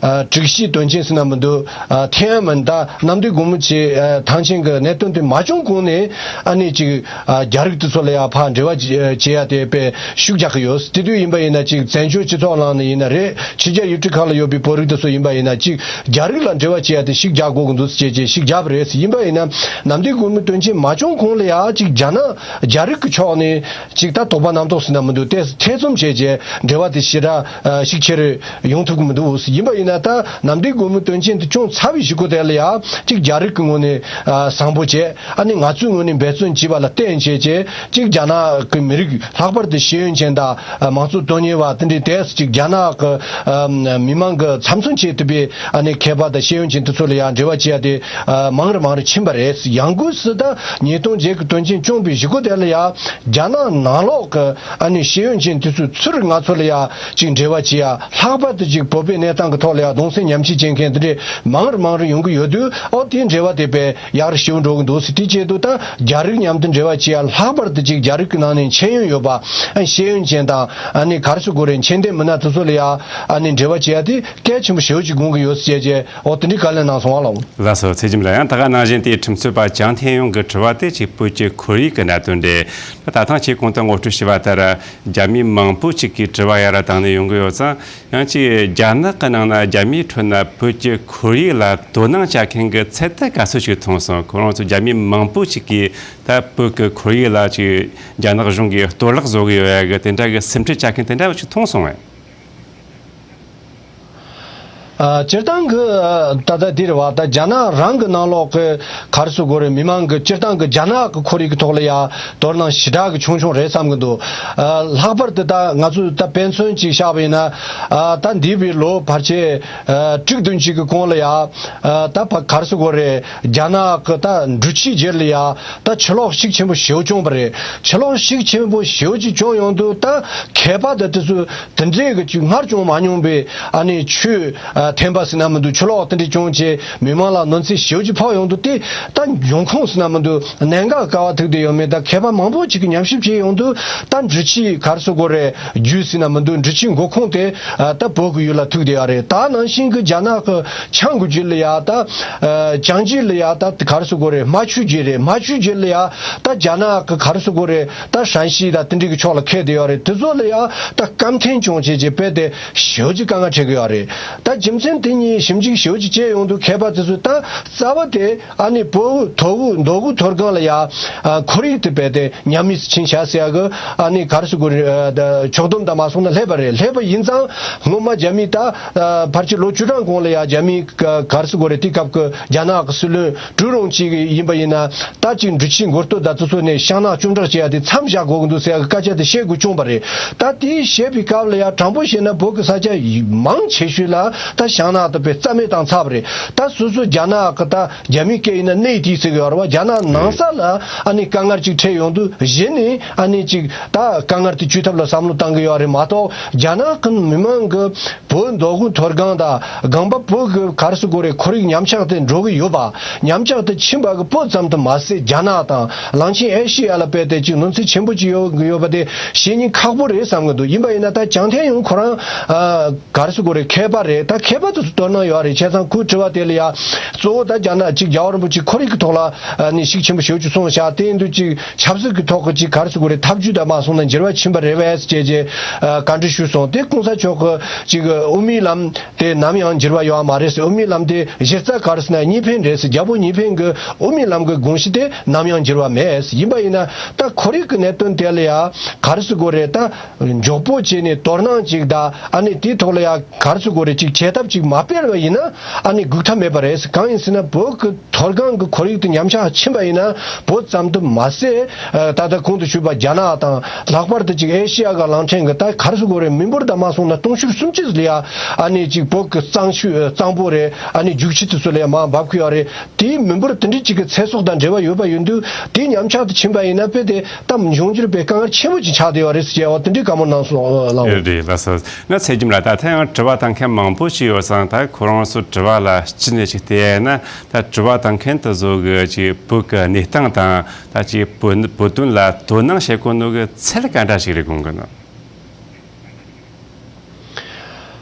དྲུག་བཞིའི་དོན་རྐྱེན་ཟེར་ན་མི་འདུག་ཨ། ཐེན་ཨན་མན་ད་གནམ་བདེ་སྒོ་མོ་ཆེ་ཨ། ཐང་ཆེན་གྱི་གནད་དོན་དེ་མ་བྱུང་གོང་ནས་ཨ་ནི་ཅིག་ཨ། རྒྱ་རིགས་དེ་ཚོ་ལ་ཡ་ཕར་འབྲེལ་བ་བྱེད་ཡ་དེ་དཔེ་ཤུགས་རྒྱག་གི་ཡོད། དེ་དུས་ཡིན་པ་ཡིན་ན་ཅིག་བཙན་བྱོལ་སྤྱི་ཚོགས་ནང་ནས་ཡིན་ན་རེད། ཕྱི་རྒྱལ་ཡུལ་གྲུ་ཁག་ལ་ཡོད་པའི་བོད་རིགས་དེ་ཚོ་ཡིན་པ་ཡིན་ན་ཅིག་རྒྱ་རིགས་ལ་འབྲེལ་བ་བྱེད་ཡ་དེ་ཤུགས་རྒྱག་དགོས་ཀྱི་འདུག་ཟེར་བྱས་བྱས་ཤུགས་རྒྱག་པ་རེད། ཡིན་པ་ཡིན་ན་གནམ་བདེ་སྒོ་མོའི་དོན་རྐྱེན་མ་བྱུང་གོང་ལ་ཡ་ཅིག་རྒྱ་ནག་རྒྱ་རིགས་ཀྱི་ཕྱོགས་ནས་ཅིག་ད་དོགས་པ་རྣམ་རྟོག་ཟེར་ན་མི་འདུག་དེ་ཐེ་ཚོམ་བྱས་བྱས་འབྲེལ་བ་དེ་ཞེ་དྲག་ཨ། ཤུགས་ཆེར་ཡོང་ཐུབ་ཀྱི་མི་འདུག་ཡིན་པ་ཡིན་ན་ད་གནམ་བདེ་སྒོ་མོའི་དོན་རྐྱེན་དེ་བྱུང་ཚར་བའི་གཞུག་གུ་དེ་ལ་ཡ་ཅིག་རྒྱ་རིགས་ཀྱི་ངོས་ནས་ཨ། བཟང་པོ་བྱས། ཨ་ནི་ང་ཚོའི་ངོས་ནས་འབད་བརྩོན་བྱས་པ་ལ་བརྟེན་བྱས་བྱས་ཅིག་རྒྱ་ནག་གི་མི་རིགས་ལྷག་པར་དུ་ཤེས་ཡོན་ཅན་དང་ཨ། མང་གཙོ་དོན་གཉེར་བ་དེ་འདྲའི་དེས་ཅིག་རྒྱ་ནག་གི་ཨ། མི་མང་གི་ཚབ་མཚོན་བྱེད་ཐུབ་པའི་ཨ་ནི་མཁས་པ་དང་ཤེས་ཡོན་ཅན་དེ་ཚོ་ལ་ཡང་འབྲེལ་བ་བྱེད་ཡ་དེ་ཨ། མང་རུ་མང་རུ་ཕྱིན་པ་རེད། ཡང་སྒོས་སུ་ད་ཉིས་སྟོང་བརྒྱད་ཀྱི་དོན་རྐྱེན་བྱུང་བའི་གཞུག་གུ་དེ་ལ་ཡ་རྒྱ་ནག་ནང་ལོགས་ཀྱི་ཨ་ནི་ཤེས་ཡོན་ཅན་དེ་ཚོས་ཚུར་ང་ཚོ་ལ་ཡ་ཅིག་འབྲེལ་བ་བྱེད་ཡ། ལྷག་པར་དུ་ཅིག་བོད་པའི་གནས་སྟངས་ཀྱི་ཐོག་ལ་ཡ་གདུང་སེམས་མཉམ་སྐྱེད་བྱེད་མཁན་དེ་འདྲའི་མང་རུ་མང་རུ་ཡོང་གི་ཡོད་དུས། ཨོ་དེའི་འབྲེལ་བ་དེ་དཔེ་ཡག་རུ་ཞེ་པོ་འགྲོ་གི་འདུག་ཟེར། དེ་བྱེད་དུས་ད་རྒྱ་རིགས་མཉམ་དུ་འབྲེལ་བ་བྱེད་ཡ། ལྷག་པར་དུ་ཅིག་རྒྱ་རིགས་ཀྱི་ནང་ནས་མཁྱེན་ཡོན་ཡོད་པ་ཨ། ཤེས་ཡོན་ཅན་དང་ཨ་ནི་ག་རེ་ཟེར་དགོས་རེད། མཁྱེན་ལྡན་མི་སྣ་དེ་ཚོ་ལ་ཡ་ཨ་ནི་འབྲེལ་བ་བྱེད་ཡ་དེ་གལ་ཆེན་པོ་ཞེ་པོ་ཅིག་དགོངས་ཀྱི་ཡོད་ཟེར་བྱས་བྱས་ཨོ་དེ་འདྲའི་བཀའ་ལན་གནང་སོང་བ་ལགས། ལགས་སོ། ཚེ་རྒྱམ་ལགས། ཡང་ད་ག་ནང་བཞིན་དེའི་ཁྲིམས་རྩོད་པ་བྱང་ཐེན་ཡོང་གི་དྲི་བ་དེ་ཅིག་བོད་ཀྱི་ཁོར་ཡུག་གི་གནད་དོན་རེད། ད་ཐེངས་ཁྱེད་གོང་དུ་ངོ་སྤྲོད་ཞུས་པ་ལྟར་རྒྱ་མི་མང་པོ་ཅིག་གིས་དྲི་བ་ཡར་བཏང་ནས་ཡོང་གི་ཡོད་ཙང་། ཡང་ཅིག་རྒྱ་ནག་གི་ནང་ན་རྒྱ་མིའི་ཁྲོད་ན་བོད་ཀྱི་ཁོར་ཡུག་ལ་དོ་སྣང་བྱ་མཁན་གྱི་ཚད་དེ་ག་ཚོད་ཅིག་མཐོང་སོང་། ཁོ་རང་ཚོ་རྒྱ་མི་མང་པོ་ཅིག་གིས་ད་བོད་ཀྱི་ཁོར་ཡུག་ལ་ཅིག་རྒྱ་ནག་གཞུང་གིས་གཏོར་བརླག་བཟོ་གི་ཡོད་ཡ་གི་དེ་འདྲ་གི་སེམས་ཁྲལ་བྱ་མཁན་དེ་འདྲ་ཅིག་མཐོང་སོང་བས། ཨ། སྤྱིར་བཏང་གི་ཨ། ད་ལྟ་འདིར་བ་ད་རྒྱ་ནག་རང་གི་ནང་ལོགས་ཀྱི་ག་རེ་ཟེར་དགོས་རེད། མི་མང་གི་སྤྱིར་བཏང་གི་རྒྱ་ནག་གི་ཁོར་ཡུག་གི་ཐོག་ལ་ཡ་དོ་སྣང་ཞེ་དྲག་གི་ཆུང་ཆུང་རེད་བསམ་གི་འདུག་ཨ། ལྷག་པར་དུ་ད་ང་ཚོས་ད་དཔེ་མཚོན་ཅིག་བཞག་པ་ཡིན་ན། ཨ། ད་འདས་པའི་ལོ་བར་ཆད་ཨ། དྲུག་བདུན་ཅིག་གི་གོང་ལ་ཡ། ཨ། ད་ཕ་ག་རེ་ཟེར་དགོས་རེད། རྒྱ་ནག་གི་ད་འབྲུག་ཆུའི་རྒྱུད་ལ་ཡ་ད་ཆུ་ལོག་ཤུགས་ཆེན་པོ་ཞེ་པོ་བྱུང་བ་རེད། ཆུ་ལོག་ཤུགས་ཆེན་པོ་ཞེ་པོ་ཅིག་བྱུང་ཡོང་དུས་ད་མཁས་པ་དང་དེ་ཚོས་དེ་འདྲའི་གི་ཅིག་སྔར་བྱུང་མ་མྱོང་པའི་ཨ་ནི་ཆུ་ཨ། ཐན་པ་ཟེར་ན་མི་འདུག་ཆུ་ལོག་དེ་འདྲ་བྱུང་བྱས་མི་མང་ལ་གནོད་འཚེ་ཞེ་པོ་ཅིག་ཕོག་ཡོང་དུས། དེ་ད་འབྱུང་ཁུངས་ཟེར་ན་མི་འདུག་གནད་འགག་ག་པར་ཐུག་བསྡད་ཡོད་མེད་ད་མཁས་པ་མང་པོ་ཅིག་གིས་ཉམས་ཞིབ་བྱས་ཡོང་དུས། ད་འབྲུག་ཆུའི་ག་རེ་ཟེར་དགོས་རེད། རྒྱུད་ཟེར་ན་མི་འདུག་འབྲུག་ཆུའི་འགོ་ཁུངས་དེ་ཨ། ད་བོད་ཀྱི་ཡུལ་ལ་ཐུག་བསྡད་ཡོད་རེད། ད་ནང་བཞིན་གྱི་རྒྱ་ནག་གི་བྱང་གི་རྒྱུད་ལ་ཡ་ད་ཨ། བྱང་རྒྱུད་ལ་ཡ་ད་ག་རེ་ཟེར་དགོས་རེད། རྨ་ཆུའི་རྒྱུད་རེད། རྨ་ཆུའི་རྒྱུད་ལ་ཡ་ད་རྒྱ་ནག་གི་ག་རེ་ཟེར་དགོས་རེད། ད་ཧྲན་ཞི་དང་དེ་འདྲའི་གི་ཕྱོགས་ལ་ཁེལ་བསྡད་ཡོད་རེད། དེ་ཚོ་ལ་ཡ་ད་སྐམ་ཐན་བྱུང་བྱས་བྱས་དཔེ་དེ་ཞེ་པོ་ཅིག་དཀའ་ངལ་འཕྲད་ཀྱི་ཡོད་རེད། ད་ཇི་ ཆེན་དེ་གཉིས་ཞིབ་འཇུག་ཞེ་པོ་ཅིག་བྱས་ཡོང་དུས་མཁས་པ་དེ་ཚོས་ད་རྩ་བ་དེ་ཨ་ནི་བོད་མདོ་དབུས་མདོ་དབུས་མཐོ་སྒང་ལ་ཡ་ཁོར་ཡུག་དེ་རྦད་དེ་ཉམས་དམས་སུ་ཕྱིན་བཞག་ཟེར་ཡ་གི་ཨ་ནི་ག་རེ་ཟེར་དགོས་རེད། ཕྱོགས་བསྡོམས་དང་མ་སོང་ན་སླེབས་པ་རེད། སླེབས་པ་ཡིན་ཙང་སྔོན་མ་རྒྱ་མི་ད་ཕལ་ཆེར་ལོ་བཅུ་གྲངས་གོང་ལ་ཡ་རྒྱ་མི་ག་རེ་ཟེར་དགོས་རེད། དེའི་སྐབས་ཀྱི་རྒྱ་ནག་གི་སྲིད་བློན་ཀྲུའུ་རུང་ཅིག་ཡིན་པ་ཡིན་ན། ད་ཅིག་འབྲི་ཆུའི་མགོ་སྟོད་དང་དེ་ཚོ་ནས་ཤིང་ནགས་ཅུང་དྲག་བྱེད་ཡ་དེ་མཚམས་བཞག་དགོས་ཀྱི་འདུག་ཟེར་ཡ་གི་སྐད་ཆ་དེ་བཤད་དགོས་བྱུང་བ་རེད། ད་དེ་བཤད་པའི་སྐབས་ལ་ཡ་དྲང་པོ་བཤད་ན་བོད་ཀྱི་ས་ཆ་མང་ཆེ་ཤོས་ལ་ད་ཤིང་ནགས་དེ་དཔེ་རྩ་མེད་བཏང་ཚར་བ་རེད། ད་སོ་སོ་རྒྱ་ནག་གི་ད་རྒྱ་མིའི་སྐད་ཡིན་ན་ནེ་ཏི་ཟེར་གི་ཡོད་རེད་བ། རྒྱ་ནག་ནང་ས་ལ་ཨ་ནི་དཀའ་ངལ་ཅིག་འཕྲད་ཡོང་དུས་གཞི་ནས་ཨ་ནི་ཅིག་ད་དཀའ་ངལ་དེ་བཅོས་ཐབས་ལ་བསམ་བློ་བཏང་གི་ཡོད་རེད་མ་གཏོགས། རྒྱ་ནག་གི་མི་མང་གི་བོད་མདོ་དབུས་མཐོ་སྒང་དང་སྒང་པ་བོད་ཀྱི་ག་རེ་ཟེར་དགོས་རེད། ཁོར་ཡུག་ཉམས་ཆག་དེ་འགྲོ་གི་ཡོད་པ། ཉམས་ཆག་དེ་ཕྱིན་པ་གི་བོད་ཙམ་དུ་མ་ཟད། རྒྱ་ནག་དང་གླིང་ཆེན་ཨེ་ཤི་ཡ་ལ་རྦད་དེ་ཅིག་གནོད་འཚེ་ཆེན་པོ་ཅིག་ཡོད་ཡོད་པ་དེ་བཤད་ཉན་ཁག་པོ་རེད་བསམ་གི་འདུག་ཡིན་པ་ཡིན་ན་ད་བྱང་ཐེན་ཡོང་ཁོ་རང་ཨ་ག་རེ་ཟེར་དགོས་རེད། མཁས་པ་རེད། ད་མཁས་པ་དེ་ཚོ་དོ་སྣང་ཡོད་རེད། བྱས་ཙང་ཁོའི་དྲི་བ་དེ་ལ་ཡ་གཙོ་བོ་ད་རྒྱ་ནག་ཅིག་རྒྱལ་བ་རིན་པོ་ཆེ་ཁོར་ཡུག་གི་ཐོག་ལ་ཨ་ནི་ཤུགས་ཆེན་པོ་ཞེ་པོ་ཅིག་གསུངས་བཞག་དེ་ཡིན་དུས་ཅིག་ཆབ་སྲིད་ཀྱི་ཐོག་གི་ཅིག་ག་རེ་ཟེར་དགོས་རེད། ཐབས་ཇུས་དང་མ་སོང་ན་འགྱུར་བ་ཕྱིན་པ་རེད་པས་ཟེར་བྱས་བྱས་ཨ་བཀའ་འདྲི་ཞུས་སོང་། དེ་གོང་ས་མཆོག་གི་ཅིག་དབུ་མའི་ལམ་དེ་ནམ་ཡང་འགྱུར་བ་ཡོང་བ་མ་རེད་ཟེར། དབུ་མའི་ལམ་དེ་གཞི་རྩ་ག་རེ་ཟེར་ན་གཉིས་ཕན་རེད་ཟེར། རྒྱལ་པོ་གཉིས་ཕན་གྱི་དབུ་མའི་ལམ་གྱི་དགོངས་གཞི་དེ་ནམ་ཡང་འགྱུར་བ་མེད་ཟེར། ཡིན་པ་ཡིན་ན་ད་ཁོར་ཡུག་གི་གནད་དོན་དེ་ལ་ཡ་ག་རེ་ཟེར་དགོས་རེད། ད་མགྱོགས་པོ་བྱས་ནས་དོ་སྣང་ཅིག་དང་ཨ་ནི་དེའི་ཐོག་ལ་ཡ་ག་རེ་ཟེར་དགོས་རེད། ཅིག་བྱེད་ཐབས་ཅིག་མ་སྤེལ་བ་ཡིན་ན་ཨ་ནི་སྒུག་ཐབས་མེད་པ་རེད་ཟེར། གང་ཡིན་ཟེར་ན་བོད་ཀྱི་མཐོ་སྒང་གི་ཁོར་ཡུག་དེ་ཉམས་ཆག་ཕྱིན་པ་ཡིན་ན་བོད་ཙམ་དུ་མ་ཟད། ད་ལྟ་གོང་དུ་ཞུས་པ་རྒྱ་ནག་དང་ལྷག་པར་དུ་ཅིག་ཨེ་ཤི་ཡ་གི་གླིང་ཕྲན་གྱི་ད་ག་རེ་ཟེར་དགོས་རེད། མི་འབོར་དང་མ་སོང་ན་སྟོང་ཕྲག་སུམ་ཅུ་ལ་ཡ་ཨ་ནི་ཅིག་བོད་ཀྱི་གཙང་ཆུ་གཙང་པོ་རེད། ཨ་ནི་རྒྱུག་ཆུ་དེ་ཚོ་ལ་ཡ་མར་འབབ་ཀྱི་ཡོད་རེད། དེའི་མི་འབོར་དེ་འདྲ་ཅིག་གི་ཚེ་སྲོག་དང་འབྲེལ་བ་ཡོད་པ་ཡིན་དུས་དེ་ཉམས་ཆག་ཏུ་ཕྱིན་པ་ཡིན་ན་དཔེ་དེ་ད་འབྱུང་འགྱུར་དཔེ་དཀའ་ངལ་ཆེན་པོ་ཅིག་ཆགས་བསྡད་ཡོད་རེད་ཟེར་བ་དེ་འདྲའི་བཀའ་མོལ་གནང་སོང་། ལགས་འོ། རེད། ལགས་སོ། ན་ཚེ་རྒྱམ་ལགས། ད་ཐེངས་ཡང་དྲི་བ་བཏང་མཁན་མང་པོ་ཞིག་ཡོད་ཙང་། ད་ཁོ་རང་ཚོ་དྲི་བ་ལ་སྤྱི་ནས་ཅིག་བལྟས་ན། ད་དྲི་བ་བཏང་མཁན་དེ་ཚོ་གི་ཅིག་བོད་ཀྱི་གནས་སྟངས་དང་། ད་ཅིག་བོད་བོད་དོན་ལ་དོ་སྣང་བྱེད་དགོས་ནོ་གི་ཚད་ག་འདྲ་ཞིག་རེད་དགོངས་ཀྱི་ནོ།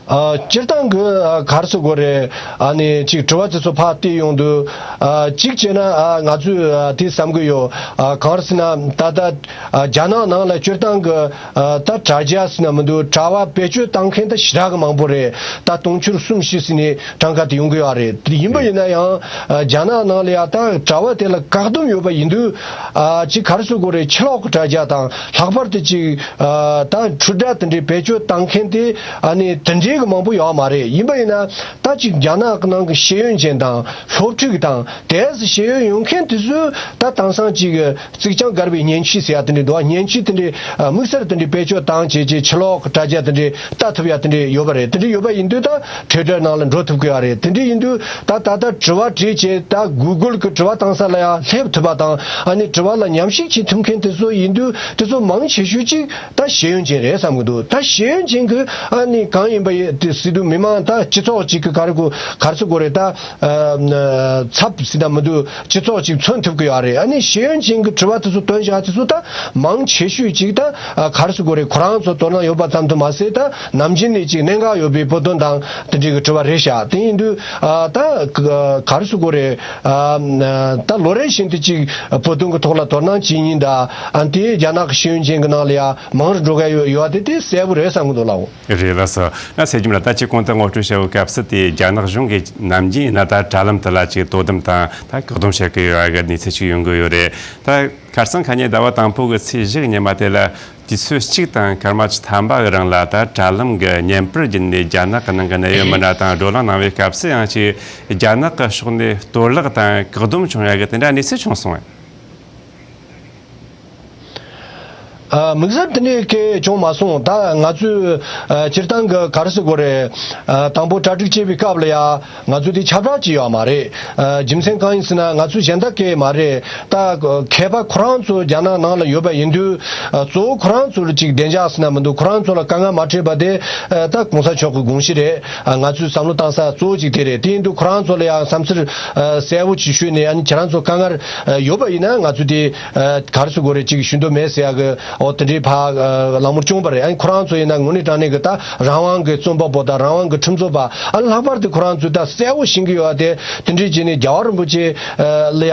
ཨ། སྤྱིར་བཏང་གི་ཨ་ག་རེ་ཟེར་དགོས་རེད། ཨ་ནི་ཅིག་དྲི་བ་དེ་ཚོ་ཕར་བལྟས་ཡོང་དུས། ཨ། གཅིག་བྱས་ན་ཨ་ང་ཚོས་ཨ་དེ་བསམ་གི་ཡོད། ཨ། གང་རེད་ཟེར་ན་ད་ལྟ་ཨ་རྒྱ་ནག་ནང་ལ་སྤྱིར་བཏང་གི་ཨ་ད་དྲ་རྒྱ་ཟེར་ན་མི་འདུག་དྲ་བ་བེད་སྤྱོད་བཏང་མཁན་ད་ཞེ་དྲག་གི་མང་པོ་རེད། ད་དུང་ཕྱུར་གསུམ་བཞི་ཟིན་ནས་གྲངས་ཀ་དེ་ཡོང་གི་ཡོད་རེད། དེ་ཡིན་པ་ཡིན་ན་ཡང་ཨ་རྒྱ་ནག་ནང་ལ་ཡ་ད་དྲ་བ་དེ་ལ་བཀག་སྡོམ་ཡོད་པ་ཡིན་དུས། ཨ། ཅིག་ག་རེ་ཟེར་དགོས་རེད། ཕྱི་ལོགས་ཀྱི་དྲ་རྒྱ་དང་ལྷག་པར་དུ་ཅིག་ཨ་ད་འཕྲུལ་སྒྲ་དེ་འདྲའི་བེད་སྤྱོད་བཏང་མཁན་དེ་ཨ་ནི་དེ་འདྲའི་གི་མང་པོ་ཡོད་མ་རེད། ཡིན་པ་ཡིན་ན་ད་ཅིག་རྒྱ་ནག་གི་ནང་གི་ཤེས་ཡོན་ཅན་དང་སློབ་ཕྲུག་དང་དེ་ཚོ་ཤེས་ཡོན་ཡོད་མཁན་དེ་ཚོས་ད་དེང་སང་ཅིག་གཙིགས་རྐྱང་བཀར་བའི་མཉེན་ཆས་ཟེར་ཡ་དེ་འདྲ་འདུག་ཨ། མཉེན་ཆས་དེ་འདྲའི་ཨ་དམིགས་བསལ་དེ་འདྲའི་བེད་སྤྱོད་བཏང་བྱས་བྱས་ཕྱི་ལོགས་ཀྱི་དྲ་རྒྱ་དེ་འདྲའི་ལྟ་ཐུབ་ཡ་དེ་འདྲའི་ཡོད་པ་རེད། དེ་འདྲའི་ཡོད་པ་ཡིན་དུས་ད་Twitter་ནང་ལ་འགྲོ་ཐུབ་ཀྱི་ཡོད་རེད། དེ་འདྲའི་ཡིན་དུས་ད་ད་ལྟ་དྲི་བ་དྲིས་བྱས་ད་Google་གི་དྲི་བ་བཏང་ས་ལ་ཡང་སླེབས་ཐུབ་པ་དང་། ཨ་ནི་དྲི་བ་ལ་མཉམ་ཞུགས་བྱེད་ཐུབ་མཁན་དེ་ཚོ་ཡིན་དུས་དེ་ཚོ་མང་ཆེ་ཤོས་ཅིག་ད་ཤེས་ཡོན་ཅན་རེད་བསམ་གྱི་འདུག་ད་ཤེས་ཡོན་ཅན་གྱི་ཨ་ནི་གང་ཡིན་པ་ཡིན་དེ་སྲིད་དུ་མི་མང་ད་སྤྱི་ཚོགས་ཅིག་གི་ག་རེ་གོ་ག་རེ་ཟེར་དགོས་རེད། ད་ཨ་ཚབ་ཟེར་ན་མི་འདུག་སྤྱི་ཚོགས་ཅིག་མཚོན་ཐུབ་ཀྱི་ཡོད་རེད། ཨ་ནི་ཤེས་ཡོན་ཅན་གྱི་དྲི་བ་དེ་ཚོ་བཏོན་བཞག་དེ་ཚོ་ད་མང་ཆེ་ཤོས་ཅིག་ད་ཨ་ག་རེ་ཟེར་དགོས་རེད། ཁོ་རང་ཚོ་དོ་སྣང་ཡོད་པ་ཙམ་དུ་མ་ཟད་ད་ནམ་རྒྱུན་ནས་ཅིག་གནད་འགག་ཡོད་པའི་བོད་དོན་དང་དེ་འདྲའི་གི་དྲི་བ་རེད་ཤག་དེ་ཡིན་དུས་ཨ་ད་ག་ག་རེ་ཟེར་དགོས་རེད། ཨ་ད་ལོ་རེ་བཞིན་དུ་ཅིག་བོད་དོན་གི་ཐོག་ལ་དོ་སྣང་བྱེད་མཁན་དང་། ཨ་དེ་རྒྱ་ནག་གི་ཤེས་ཡོན་ཅན་གི་ནང་ལ་ཡ་མང་རུ་འགྲོ་གི་ཡོད་ཡོད་དེ་དེ་གསལ་པོ་རེད་བསམ་གི་འདུག་ལགས། རེད་ལགས་སོ། ང་ཚེ་རྒྱམ་ལགས། ད་ཅིག་གོང་དུ་ངོ་སྤྲོད་བྱས་པའི་སྐབས་སུ་དེ་རྒྱ་ནག་གཞུང་གིས་ནམ་རྒྱུན་ཡིན་ན་ད་དྲ་ལམ་དེ་ལ་ཅིག་དོ་དམ་དང་ད་བཀག་སྡོམ་བྱེད་ཀྱི་ཡོད་པ་གི་གནས་ཚུལ་ཅིག་ཡོང་གི་ཡོད་རེད། ད་ཁ་སང་ཁ་ཉིན་ཟླ་བ་དང་པོ་གི་ཚེས་བཞི་གི་ཉི་མ་དེ་ལ་དུས་ཚོད་གཅིག་དང་སྐར་མ་བཅུ་ཐམ་པ་གི་རིང་ལ་ད་དྲ་ལམ་གི་བརྙན་པར་བརྒྱུད་ནས་རྒྱ་ནག་གི་ནང་གི་གནད་ཡོད་མི་སྣ་དང་བགྲོ་གླེང་གནང་བའི་སྐབས་སུ་ཡང་ཅིག་རྒྱ་ནག་གི་ཕྱོགས་ནས་གཏོར་བརླག་དང་བཀག་སྡོམ་བྱུང་ཡ་གི་དེ་འདྲ་གནས་ཚུལ་བྱུང་སོང་བས། ཨ། དམིགས་བསལ་དེ་འདྲའི་སྐད་བྱུང་མ་སོང་། ད་ང་ཚོས་ཨ་སྤྱིར་བཏང་གི་ག་རེ་ཟེར་དགོས་རེད། ཨ་དང་པོ་གྲ་སྒྲིག་བྱེད་པའི་སྐབས་ལ་ཡ་ང་ཚོ་དེ་ཁྱབ་བསྒྲགས་བྱས་ཡོད་མ་རེད། ཨ་རྒྱུ་མཚན་གང་ཡིན་ཟེར་ན་ང་ཚོའི་གཞན་དག་གི་མ་རེད། ད་མཁས་པ་ཁོ་རང་ཚོ་རྒྱ་ནག་ནང་ལ་ཡོད་པ་ཡིན་དུས་ཨ་གཙོ་བོ་ཁོ་རང་ཚོ་ལ་ཅིག་བདེ་འཇགས་ཟེར་ན་མི་འདུག་ཁོ་རང་ཚོ་ལ་དཀའ་ངལ་མ་འཕྲད་པ་དེ་ཨ་ད་གོང་ས་མཆོག་གི་དགོངས་གཞི་རེད། ཨ་ང་ཚོས་བསམ་བློ་བཏང་ས་གཙོ་བོ་ཅིག་དེ་རེད། དེ་ཡིན་དུས་ཁོ་རང་ཚོ་ལ་ཡང་བསམ་ཚུལ་ཨ་གསལ་བོ་ཅིག་ཞུས་ནས། ཨ་ནི་ཁྱེད་རང་ཚོ་དཀའ་ངལ་ཨ་ཡོད་པ་ཡིན་ན་ང་ཚོ་དེ་ཨ་ག་རེ་ཟེར་དགོས་རེད། ཅིག་ཞུ་འདོད་མེད་ཟེར་ཡ་གི་ ཨོ་དེ་འདྲའི་ཕ་ལག་མོར་བྱུང་བ་རེད། ཨ་ནི་ཁོ་རང་ཚོ་ཡིན་ན་དངོས་གནས་དྲང་གནས་ཀྱི་ད་རང་དབང་གི་རྩོམ་པ་པོ་དང་རང་དབང་གི་ཁྲིམས་རྩོད་པ། ཨ་ནི་ལྷག་པར་དུ་ཁོ་རང་ཚོས་ད་གསལ་བོ་ཤེས་ཀྱི་ཡོད་དེ། དེ་འདྲའི་བྱས་ནས་རྒྱལ་བ་རིན་པོ་ཆེ་ལ་ཡ་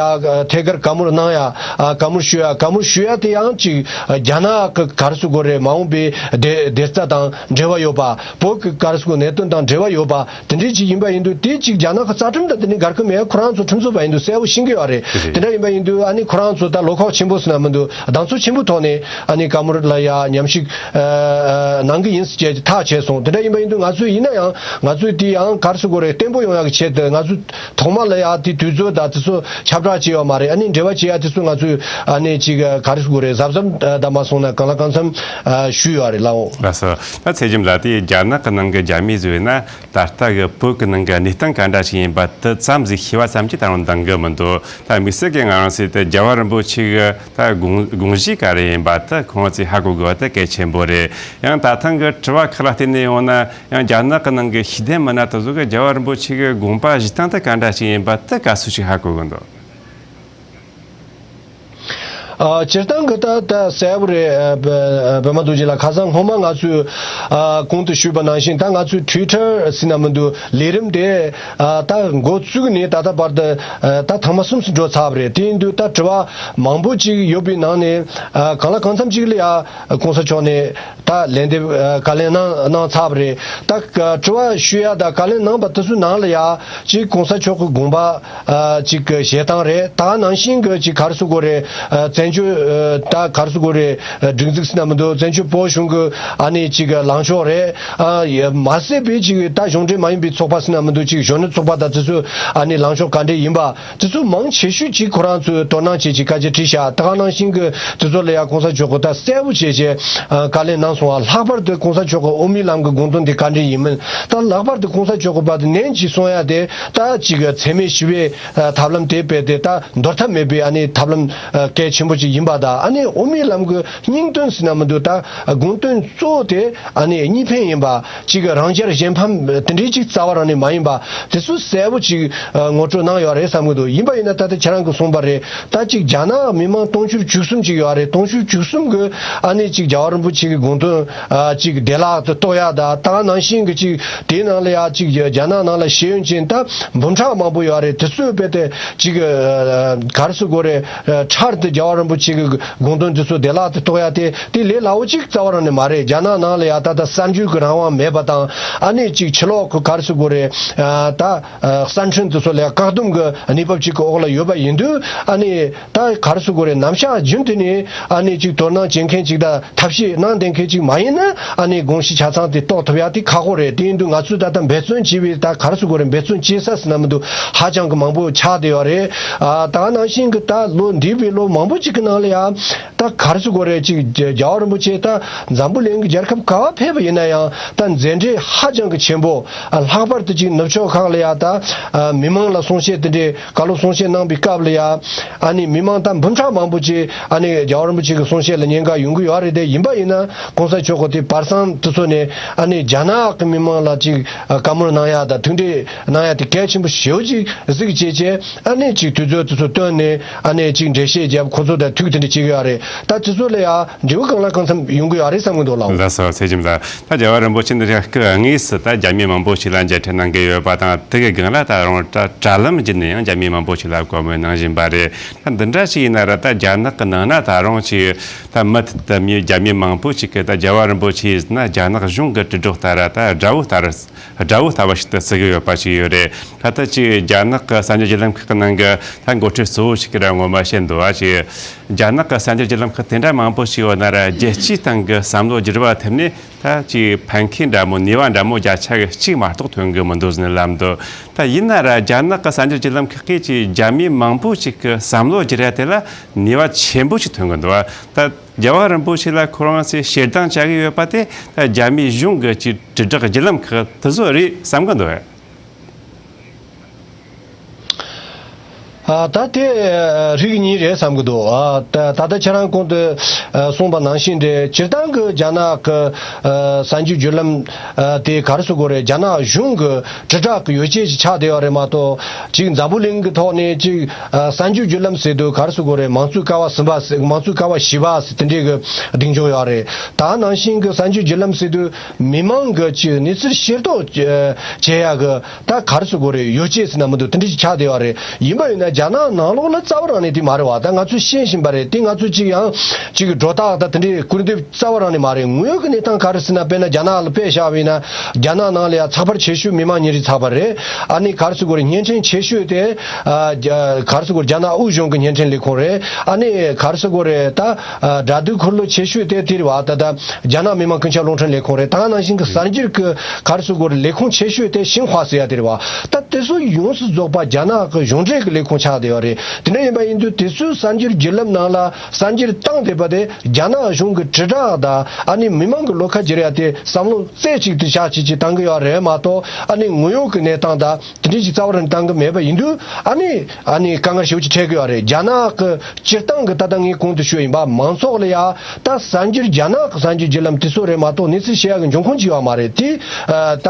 ཐད་ཀར་བཀའ་མོལ་གནང་ཡ། བཀའ་མོལ་ཞུ་ཡ། བཀའ་མོལ་ཞུ་ཡ་དེ་ཡང་ཅིག་རྒྱ་ནག་གི་ག་རེ་ཟེར་དགོས་རེད། མ་འོངས་པའི་བདེ་བདེ་རྩ་དང་འབྲེལ་བ་ཡོད་པ། བོད་ཀྱི་ག་རེ་ཟེར་དགོས། གནད་དོན་དང་འབྲེལ་བ་ཡོད་པ། དེ་འདྲའི་ཅིག་ཡིན་པ་ཡིན་དུས། དེ་ཅིག་རྒྱ་ནག་གི་རྩ་ཁྲིམས་དང་དེ་འདྲའི་འགལ་གྱི་མེད། ཁོ་རང་ཚོ་ཁྲིམས་རྩོད་པ་ཡིན་དུས་གསལ་བོ་ཤེས་ཀྱི་ཡོད་རེད། རེད། དེ་འདྲ་ཡིན་པ་ཡིན་དུས། ཨ་ནི་ཁོ་རང་ཚོ་ད་བློ་ཁོག་ཆེན་པོ་ཟེར་ན་མི་འདུག་གདེང་ཚོད་ཆེན་པོའི་ཐོག་ནས་ཨ་ནི་བཀའ་མོལ་ལ་ཡ་མཉམ་ཞུགས་ཨ་ཨ་གནང་གི་ཡིན་ཟེར་བྱས་ཐག་བཅད་སོང་། དེ་འདྲ་ཡིན་པ་ཡིན་དུས་ང་ཚོས་ཡིན་ན་ཡང་ང་ཚོས་དེ་ཡང་ག་རེ་ཟེར་དགོས་རེད། བརྟན་པོ་ཡོང་ཡག་གི་ཆེད་དུ་ང་ཚོས་ཐོག་མ་ལ་ཡ་དེ་དུས་ཚོད་དང་དེ་ཚོ་ཁྱབ་བསྒྲགས་བྱས་ཡོད་མ་རེད། ཨ་ནི་འབྲེལ་བ་བྱེད་ཡ་དེ་ཚོ་ང་ཚོས་ཨ་ནི་ཅིག་ག་རེ་ཟེར་དགོས་རེད། གཟབ་གཟབ་ད་མ་སོང་ན་གང་ལ་གང་འཚམ་ཨ་ཞུས་ཡོད་རེད་ལགས། འོ། ལགས་སོ། ད་ཚེ་རྒྱམ་ལགས། དེ་རྒྱ་ནག་གི་ནང་གི་རྒྱ་མི་ཟེར་བས་ན། ད་ལྟ་གི་བོད་ཀྱི་ནང་གི་གནས་སྟངས་ག་འདྲ་ཞིག་ཡིན་པ་དེ་ཙམ་ཟིག་ཤེས་པ་ཙམ་གྱིས་ད་རུང་འདང་གི་མི་འདུག་ད་དམིགས་བསལ་གྱིས་ང་རང་ཚོས་དེ་རྒྱལ་བ་རིན་པོ་ཆེ་གི་ད་དགོངས་དགོངས་གཞི་ག་རེ་ཡིན་པ་དེ་ཁོང་ཚོས་ཧ་གོ་དགོས་པ་དེ་གལ་ཆེན་པོ་རེད། ཡང་ད་ཐེངས་གི་དྲི་བ་ཁག་ལ་བལྟས་ནས་ཡོང་ན། ཡང་རྒྱ་ནག་གི་ནང་གི་ཤེས་ལྡན་མི་སྣ་དེ་ཚོ་གི་རྒྱལ་བ་རིན་པོ་ཆེ་གི་དགོངས་པ་བཞེས་སྟངས་དེ་ག་འདྲ་ཞིག་ཡིན་པ་དེ་ག་སུ་ཞིག་ཧ་གོ་གི་འདུག་ཨ། སྤྱིར་བཏང་གི་ད་ད་གསལ་པོ་རེད། ཨ། པད་པད་མ་རྡོ་རྗེ་ལགས། ཁ་སང་སྔོན་མ་ང་ཚོས་ཨ་གོང་དུ་ཞུས་པ་ནང་བཞིན། ད་ང་ཚོས་ཊུའི་ཊར་ཟེར་ན་མི་འདུག་ལས་རིམ་དེ་ཨ་ད་འགོ་བཙུགས་ནས་ད་ལྟ་བར་དུ་ཨ་ད་ཐེངས་མ་གསུམ་ཙམ་འགྲོ་ཚར་བ་རེད། དེ་ཡིན་དུས་ད་དྲི་བ་མང་པོ་ཅིག་ཡོད་པའི་ནང་ནས། ཨ། གང་ལ་གང་འཚམ་ཅིག་ལ་ཡ་གོང་ས་མཆོག་ནས་ད་ལན་འདེབས། ཨ། བཀའ་ལན་གནང་གནང་ཚར་བ་རེད། ད་དྲི་བ་ཞུ་ཡ་དང་བཀའ་ལན་གནང་བ་དེ་ཚོའི་ནང་ལ་ཡ་ཅིག་གོང་ས་མཆོག་གི་དགོངས་པ་ཨ་ཅིག་གི་བཞེས་སྟངས་རེད། ད་ནང་བཞིན་གྱི་ཅིག་ག་རེ་ཟེར་དགོས་རེད། ཨ། བཙན་བྱོལ་ཨ་ད་ག་རེ་ཟེར་དགོས་རེད། ཨ། སྒྲིག་འཛུགས་ཟེར་ན་མི་འདུག་བཙན་བྱོལ་བོད་གཞུང་གི་ཨ་ནི་ཅིག་གི་ལངས་ཕྱོགས་རེད། ཨ། ཡ་མ་ཟད་པའི་ཅིག་ད་གཞུང་འབྲེལ་མ་ཡིན་པའི་ཚོགས་པ་ཟེར་ན་མི་འདུག་ཅིག་གཞོན་ནུ་ཚོགས་པ་དང་དེ་ཚོའི་ཨ་ནི་ལངས་ཕྱོགས་ག་འདྲས་ཡིན་པ། དེ་ཚོ་མང་ཆེ་ཤོས་ཅིག་ཁོ་རང་ཚོས་དོ་སྣང་བྱེད་ཅིག་བཀའ་རྒྱ་བྲིས་བཞག་ད་ག་ནང་བཞིན་གྱི་དེ་ཚོ་ལ་ཡ་གོང་ས་མཆོག་གི་ད་གསལ་པོ་བྱས་བྱས་ཨ་བཀའ་ལན་གནང་སོང་བ། ལྷག་པར་དུ་གོང་ས་མཆོག་གི་དབུ་མའི་ལམ་གྱི་དགོངས་དོན་དེ་ག་འདྲས་ཡིན་མིན། ད་ལྷག་པར་དུ་གོང་ས་མཆོག་གི་བར་དུ་ནན་གྱིས་གསུང་ཡ་དེ། ད་ཅིག་འཚེ་མེད་ཞི་བའི་ཨ་ཐབས་ལམ་དེ་རྦད་དེ་ད་འདོར་ཐབས་མེད་པའི་ཨ་ནི་ཐབས་ལམ་ཨ་གལ་ཆེན་པོ་ཅིག་ཡིན་པ་དང་། ཨ་ནི་དབུ་མའི་ལམ་གྱི་སྙིང་དོན་ཟེར་ན་མི་འདུག་ད་དགོངས་དོན་གཙོ་བོ་དེ་ཨ་ནི་གཉིས་ཕན་ཡིན་པ། གཅིག་གི་རང་རྒྱལ་གཞན་ཕམ་དེ་འདྲའི་ཅིག་རྩ་བ་རང་ནས་མ་ཡིན་པ་དེ་ཚོ་གསལ་པོ་ཅིག་ཨ་ངོ་སྤྲོད་གནང་ཡོད་རེད་བསམ་གྱི་འདུག་ཡིན་པ་ཡིན་ན་ད་ལྟ་ཁྱེད་རང་གིས་གསུངས་པ་རེད། ད་ཅིག་རྒྱ་ནག་མི་མང་སྟོང་ཕྲག་བཅུ་གསུམ་ཅིག་ཡོད་རེད། སྟོང་ཕྲག་བཅུ་གསུམ་གི་ཨ་ནི་ཅིག་རྒྱལ་བ་རིན་པོ་ཆེ་གི་དགོངས་དོན་ཨ་ཅིག་བདེ་བླག་ཏུ་རྟོགས་ཡ་དང་། ད་ནང་བཞིན་གྱི་ཅིག་དེའི་ནང་ལ་ཡ་ཅིག་རྒྱ་ནག་ནང་ལ་ཤེས་ཡོན་ཅན་ད་འབུམ་ཕྲག་མང་པོ་ཡོད་རེད། དེ་ཚོས་རྦད་དེ་ཅིག་ཨ་ག་རེ་ཟེར་དགོས་རེད། ཨ་འཕྲལ་དུ་རྒྱལ་བ་རིན་པོ་ཆེ་གི་དགོངས་དོན་དེ་ཚོ་བདེ་བླག་ཏུ་རྟོགས་ཡ་དེ། དེ་ལས་སླ་བོ་ཅིག་རྩ་བ་རང་ནས་མ་རེད། རྒྱ་ནག་ནང་ལ་ཡ་ད་ལྟ་གསར་འགྱུར་གྱི་རང་དབང་མེད་པ་དང་། ཨ་ནི་ཅིག་ཕྱི་ལོགས་ཀྱི་ག་རེ་ཟེར་དགོས་རེད། ཨ་ད་ཨ་གསར་འཕྲིན་དེ་ཚོ་ལ་ཡ་བཀག་སྡོམ་གྱི་གནས་བབ་ཅིག་གི་འོག་ལ་ཡོད་པ་ཡིན་དུས། ཨ་ནི་ད་ག་རེ་ཟེར་དགོས་རེད། ནམ་ཞག་རྒྱུན་དུ་ནས་ཨ་ནི་ཅིག་དོ་སྣང་བྱེད་མཁན་ཅིག་དང་ཐབས་ཤེས་གནང་བསྡད་མཁན་ཅིག་མ་ཡིན་ན། ཨ་ནི་དགོངས་གཞི་ཆ་ཚང་དེ་རྟོགས་ཐུབ་ཡ་དེ་ཁག་པོ་རེད། དེ་ཡིན་དུས་ང་ཚོས་ད་ལྟ་འབད་བརྩོན་བྱས་པའི་ད་ག་རེ་ཟེར་དགོས་རེད། འབད་བརྩོན་བྱེད་ས་ཟེར་ན་མི་འདུག་ཧ་ཅང་གི་མང་པོ་ཆགས་བསྡད་ཡོད་རེད། ཨ་ད་ག་ནང་བཞིན་གྱི་ད་ལོ་འདས་པའི་ལོ་མང་པོ་ཅིག་གི་ནང་ལ་ཡ་ད་ག་རེ་ཟེར་དགོས་རེད། ཅིག་རྒྱལ་བ་རིན་པོ་ཆེ་ད་འཛམ་བུ་གླིང་གི་རྒྱལ་ཁབ་ག་པར་ཕེབས་པ་ཡིན་ན་ཡང་། ད་མཛད་འཕྲིན་ཧ་ཅང་གི་ཆེན་པོ། ཨ་ལྷག་པར་དུ་ཅིག་ནུབ་ཕྱོགས་ཁག་ལ་ཡ་ད་ཨ་མི་མང་ལ་གསུང་བཤད་དེ་འདྲའི་བཀའ་སློབ་གསུང་བཤད་གནང་པའི་སྐབས་ལ་ཡ། ཨ་ནི་མི་མང་ད་འབུམ་ཕྲག་མང་པོ་ཅིག་ཨ་ནི་རྒྱལ་བ་རིན་པོ་ཆེ་གི་གསུང་བཤད་ལ་ཉན་ག་ཡོང་གི་ཡོད་རེད། དེ་ཡིན་པ་ཡིན་ན་གོང་ས་མཆོག་གིས་དེ་བར་གསེང་དེ་ཚོ་ནས་ཨ་ནི་རྒྱ་ནག་གི་མི་མང་ལ་ཅིག་ཨ་བཀའ་མོལ་གནང་ཡ་དང་ཐུགས་འདྲི་གནང་ཡ་དེ་གལ་ཆེན་པོ་ཞེ་པོ་ཅིག་གཟིགས་བྱས་བྱས། ཨ་ནི་ཅིག་དུས་ཚོད་དེ་ཚོ་བཏོན་ནས་ཨ་ནི་ཅིག་འགྲེལ་བཤད་བརྒྱབ། ཁོ་ཚོ་དང་ཐུག་དེ་འདྲ་བྱེད་གི་ཡོད་རེད། ད་དེ་ཚོ་ལ་ཡ་འབྲས་བུ་གང་ལ་གང་འཚམ་ཡོང་གི་ཡོད་རེད་བསམ་གི་འདུག་ལགས། ལགས་སོ། ཚེ་རྒྱམ་ལགས། ད་རྒྱལ་བ་རིན་པོ་ཆེ་འདི་རིང་སྐུ་དངོས་སུ་ད་རྒྱ་མི་མང་པོ་ཞིག་ལ་མཇལ་འཕྲད་གནང་གི་ཡོད་པ་དང་། དེ་གི་སྒང་ལ་ད་རུང་ད་དྲ་ལམ་བརྒྱུད་ནས་ཡང་རྒྱ་མི་མང་པོ་ཞིག་ལ་བཀའ་མོལ་གནང་བཞིན་པ་རེད། ད་འདི་འདྲ་ཞིག་ཡིན་ན་ར། ད་རྒྱ་ནག་གི་ནང་ན་ད་རུང་ཅིག་ད་མུ་མཐུད་དུ་མི་རྒྱ་མི་མང་པོ་ཞིག་གིས་ད་རྒྱལ་བ་རིན་པོ་ཆེ་ཡིན་ན་རྒྱ་ནག་གཞུང་གི་དྲིལ་སྒྲོག་ལྟར་ད་དགྲ་བོ་ལྟར། དགྲ་བོ་ལྟ་བུ་ཞིག་ཏུ་བརྩི་གི་ཡོད་པ་ཞིག་ཡོད་རེད། ད་ལྟ་ཅིག་རྒྱ་ནག་གི་གསར་འགྱུར་བརྒྱུད་ལམ་ཁག་གི་ནང་གི་ད་འགོ་ཁྲིད་གཙོ་བོ་ཞིག་གིས་ར་ངོ་མ་བཤད་འདུག་པ། ཅིག་རྒྱ་ནག་གི་གསར་འགྱུར་བརྒྱུད་ལམ་ཁག་དེ་འདྲ་མང་པོ་ཞིག་ཡོད་ན་ར། རྒྱལ་སྤྱིའི་སྟེང་གི་བསམ་བློ་བསྒྱུར་བ་ཐེབས་ནས་ད་ཅིག་ཕན་ཁེ་འདྲ་མོ་ནུས་པ་འདྲ་མོ་བརྒྱ་ཆ་གི་གཅིག་མ་གཏོགས་ཐོན་གི་མི་འདུག་ཟེར་ནས་ལབ་འདུག་ད་ཡིན་ན་ར་རྒྱ་ནག་གི་གསར་འགྱུར་བརྒྱུད་ལམ་ཁག་གིས་ཅིག་རྒྱ་མི་མང་པོ་ཞིག་གི་བསམ་བློ་བསྒྱུར་ཡ་དེ་ལ་ནུས་པ་ཆེན་པོ་ཞིག་ཐོན་གི་འདུག་པ། ད་རྒྱལ་བ་རིན་པོ་ཆེ་ལ་ཁོ་རང་ཚོས་ཞེ་སྡང་བྱ་གི་ཡོད་པ་དེ་ད་རྒྱ་མིའི་གཞུང་གི་ཅིག་དྲིལ་བསྒྲགས་བརྒྱུད་ལམ་ཁག་དེ་ཚོ་རེད་བསམ་གི་འདུག་པས། ཨ། ད་དེ་རིགས་གཉིས་རེད་བསམ་གྱི་འདུག་ཨ། ད་ད་ལྟ་ཁྱེད་རང་གོང་དུ་ཨ་གསུངས་པ་ནང་བཞིན་རེད། སྤྱིར་བཏང་གི་རྒྱ་ནག་གི་ཨ་གསར་འགྱུར་བརྒྱུད་ལམ་ཨ་དེ་ག་རེ་ཟེར་དགོས་རེད། རྒྱ་ནག་གཞུང་གི་དྲིལ་བསྒྲགས་ཀྱི་ཡོ་བྱད་ཅིག་ཆགས་བསྡད་ཡོད་རེད་མ་གཏོགས། ཅིག་འཛམ་བུ་གླིང་གི་ཐོག་ནས་ཅིག་ཨ་གསར་འགྱུར་བརྒྱུད་ལམ་ཟེར་དུས་ག་རེ་ཟེར་དགོས་རེད། མང་གཙོའི་ཀ་བ་གསུམ་པ་ཟེར། མང་གཙོའི་ཀ་བ་བཞི་པ་ཟེར་དེ་འདྲའི་གི་གདེང་འཇོག་ཡོད་རེད། ད་ནང་བཞིན་གི་གསར་འགྱུར་བརྒྱུད་ལམ་ཟེར་དུས་མི་མང་གི་ཅིག་གནས་ཚུལ་ཤེས་རྟོགས་བྱེད་ཡ་གི་ད་ག་རེ་ཟེར་དགོས་རེད། ཡོ་བྱད་ཟེར་ན་མི་འདུག་དེ་འདྲ་ཞིག་ཆགས་བསྡད་ཡོད་རེད། ཡིན་པ་ཡིན་ན་རྒྱ་ནག་ནང་ལོགས་ལ་རྩ་བ་རང་ནས་དེ་མ་རེད་བ། ད་ང་ཚོས་ཤེས་བཞིན་པ་རེད། དེ་ང་ཚོས་ཅིག་ཡང་ཅིག་སྒྲོ་བཏགས་ད་དེ་འདྲའི་སྐུར་འདེབས་རྩ་བ་རང་ནས་མ་རེད། དངོས་ཡོད་ཀྱི་གནས་སྟངས་ག་རེ་ཟེར་ན། དཔེར་ན་རྒྱ་ནག་ལ་དཔེ་བཞག་པ་ཡིན་ན། རྒྱ་ནག་ནང་ལ་ཡ་ཚགས་པར་ཆེ་ཤོས་མི་མང་ཉིན་རེའི་ཚགས་པར་རེད། ཨ་ནི་ག་རེ་ཟེར་དགོས་རེད། བརྙན་འཕྲིན་ཆེ་ཤོས་དེ་ཨ་རྒྱ་ག་རེ་ཟེར་དགོས་རེད། རྒྱ་ནག་དབུས་གཞུང་གི་བརྙན་འཕྲིན་ལས་ཁུངས་རེད། ཨ་ནི་ག་རེ་ཟེར་དགོས་རེད། ད་ཨ་དགྲ་འདུལ་འཁོར་ལོ་ཆེ་ཤོས་དེ་དེ་རེད་བ། ད་ད་རྒྱ་ནག་མི་དམངས་ཀུན་ཁྱབ་རླུང་འཕྲིན་ལས་ཁུངས་རེད། ད་ནང་བཞིན་གྱི་གསར་འགྱུར་གྱི་ག་རེ་ཟེར་དགོས་རེད། ལས་ཁུངས་ཆེ་ཤོས་དེ་ཤིན་ཧྭ་ཟེར་ཡ་དེ་རེད་བ། ད་དེ་ཚོ་ཡོངས་སུ་རྫོགས་པ་རྒྱ་ནག་གི་གཞུང་འབྲེལ་གྱི་ལས་ཁུངས་ཆགས་བསྡད་ཡོད་རེད། དེ་འདྲ་ཡིན་པ་ཡིན་དུས་དེ་ཚོའི་གསར་འགྱུར་བརྒྱུད་ལམ་ནང་ལ་གསར་འགྱུར་བཏང་བསྡད་པ་དེ་རྒྱ་ནག་གཞུང་གི་དྲིལ་བསྒྲགས་དང་། ཨ་ནི་མི་མང་གི་བློ་ཁ་འགྱུར་ཡ་དེ་བསམ་བློ་རྩེ་གཅིག་ཏུ་བཞག་བྱས་ཀྱི་བཏང་གི་ཡོད་རེད་མ་གཏོགས། ཨ་ནི་དངོས་ཡོད་ཀྱི་གནས་སྟངས་དང་དེ་འདྲ་ཞིག་རྩ་བ་རང་བཏང་གི་མེད་པ་ཡིན་དུས། ཨ་ནི་ཨ་ནི་དཀའ་ངལ་ཞེ་པོ་ཅིག་འཕྲད་ཀྱི་ཡོད་རེད། རྒྱ་ནག་གི་སྤྱིར་བཏང་གི་ད་ལྟ་ངས་གོང་དུ་ཞུས་ཡིན་པ། མང་ཚོགས་ལ་ཡ་ད་གསར་འགྱུར་རྒྱ་ནག་གི་གསར་འགྱུར་བརྒྱུད་ལམ་དེ་ཚོ་རེད་མ་གཏོགས་གནས་ཚུལ་ཤེས་ཡ་གི་འབྱུང་ཁུངས་ཅིག་ཡོད་མ་རེད། དེ་ཨ་ད་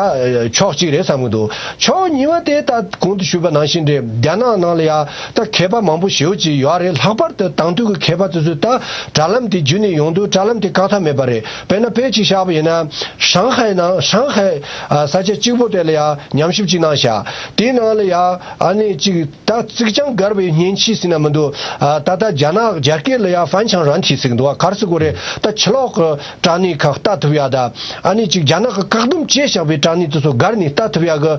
ཕྱོགས་གཅིག་རེད་བསམ་གྱི་འདུག་ཕྱོགས་གཉིས་པ་དེ་ད་གོང་དུ་ཞུས་པ་ནང་བཞིན་རེད། རྒྱ་ནག་ནང་ལ་ཡ་ད་མཁས་པ་མང་པོ་ཞེ་པོ་ཅིག་ཡོད་རེད། ལྷག་པར་དུ་དེང་དུས་ཀྱི་མཁས་པ་དེ་ཚོས་ད་དྲ་ལམ་དེ་བརྒྱུད་ནས་ཡོང་དུས་དྲ་ལམ་དེ་བཀག་ཐབས་མེད་པ་རེད། དཔེར་ན་དཔེ་གཅིག་བཞག་པ་ཡིན་ན། ཧྲང་ཧའེ་ནང་། ཧྲང་ཧའེ་ཨ་ས་ཆ་གཅིག་པོ་དེ་ལ་ཡ་ཉམས་ཞིབ་ཅིག་གནང་བཞག་དེའི་ནང་ལ་ཡ་ཨ་ནི་ཅིག་ད་གཙིགས་རྒྱང་བརྒལ་བའི་མཉེན་ཆས་ཟེར་ན་མི་འདུག་ཨ་ད་ལྟ་རྒྱ་ནག་རྒྱ་སྐད་ལ་ཡ་ཧྥན་ཆང་རན་ཐི་ཟེར་གི་འདུག་ཨ་ག་རེ་ཟེར་དགོས་རེད། ད་ཕྱི་ལོགས་ཀྱི་དྲ་གནས་ཁག་ལྟ་ཐུབ་ཡ་དང་། ཨ་ནི་ཅིག་རྒྱ་ནག་གི་བཀག་སྡོམ་བྱས་བཞག་པའི་དྲ་གནས་དེ་ཚོ་བརྒལ་ནས་ལྟ་ཐུབ་ཡ་གི་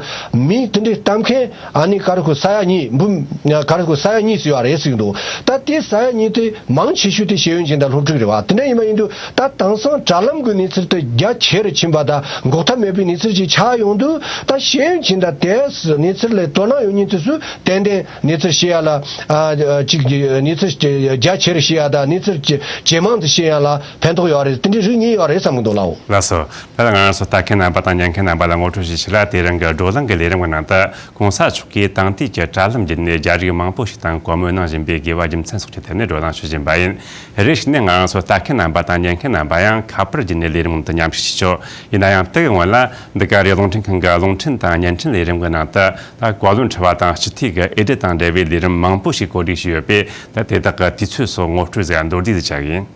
མི་དེ་འདྲའི་ལྟ་མཁན། ཨ་ནི་ག་རེ་ཟེར་དགོས། ས་ཡ་གཉིས། འབུམ། ག་རེ་ཟེར་དགོས། ས་ཡ་གཉིས་ཟེར་བ་རེད་ཟེར་གི་འདུག་ད་དེ་ས་ཡ་གཉིས་དེ་མང་ཆེ་ཤོས་དེ་ཤེས་ཡོན་ཅན་དང་སློབ་ཕྲུག་རེད་བ། དེ་འདྲ་ཡིན་པ་ཡིན་དུས་ད་དེང་སང་དྲ་ལམ་གྱི་གནས་ཚུལ་དེ་རྒྱ་ཆེ་རུ་ཕྱིན་པ་དང་འགོག་ཐབས་མེད་པའི་གནས་ཚུལ་ཅིག་ཆགས་ཡོང་དུས། ད་ཤེས་ཡོན་ཅན་དང་དེ་གནས་ཚུལ་ལ་དོ་སྣང་ཡོད་མཁན་དེ་ཚོས་ཏན་ཏན་གནས་ཚུལ་ཤེས་ཡ་ལ། ཨ་ཅིག་གནས་ཚུལ་རྒྱ་ཆེ་རུ་ཤེས་ཡ་དང་། གནས་ཚུལ་ཇེ་ཇེ་མང་དུ་ཤེས་ཡ་ལ་ཕན་ཐོགས་ཡོད་རེད། དེ་འདྲའི་རིགས་གཉིས་ཡོད་རེད་བསམ་གི་འདུག་ལགས། ལགས་སོ། ད་ལྟ་ང་རང་ཚོ་ལྟ་མཁན་རྣམ་པ་དང་ཉན་མཁན་རྣམ་པ་ལ་ངོ་སྤྲོད་ཞུ་ཆེད་ལ། དེ་རིང་གི་བགྲོ་གླེང་གི་ལས་རིམ་གྱི་ནང་དུ། གོང་ས་མཆོག་གིས་དེང་དུས་ཀྱི་དྲ་ལམ་བརྒྱུད་ནས་རྒྱ་རིགས་མང་པོ་ཞིག་དང་བཀའ་མོལ་གནང་བཞིན་པའི་དགོས་པ་རྒྱུ་མཚན་སོགས་ཀྱི་ཐད་ནས་བགྲོ་གླེང་ཞུ་བཞིན་པ་ཡིན། རེ་ཞིག་ནས་ང་རང་ཚོ་ལྟ་མཁན་རྣམ་པ་དང་ཉན་མཁན་རྣམ་པ་ཡང་ཁ་པར་བརྒྱུད་ནས་ལས་རིམ་ནང་དུ་མཉམ་ཞུགས་བྱེད་ཆོག་ཡིན་ན་ཡང་དེ་གི་སྔོན་ལ། འདི་ག་རེད། རླུང་འཕྲིན་ཁང་གི་རླུང་འཕྲིན་དང་བརྙན་འཕྲིན་ལས་རིམ་གྱི་ནང་དུ། ད་བཀའ་བློན་ཁྲི་པ་དང་སྤྱི་འཐུས་ཀྱི་འོས་བསྡུ་དང་འབྲེལ་བའི་ལས་རིམ་མང་པོ་ཞིག་གོ་སྒྲིག་བྱས་ཡོད་པས། ད་དེ་དག་གི་དུས་ཚོད་སོགས་ངོ་སྤྲོད་ཟིག་མདོར་བསྡུས་ཟིག་བྱ་གི་ཡིན།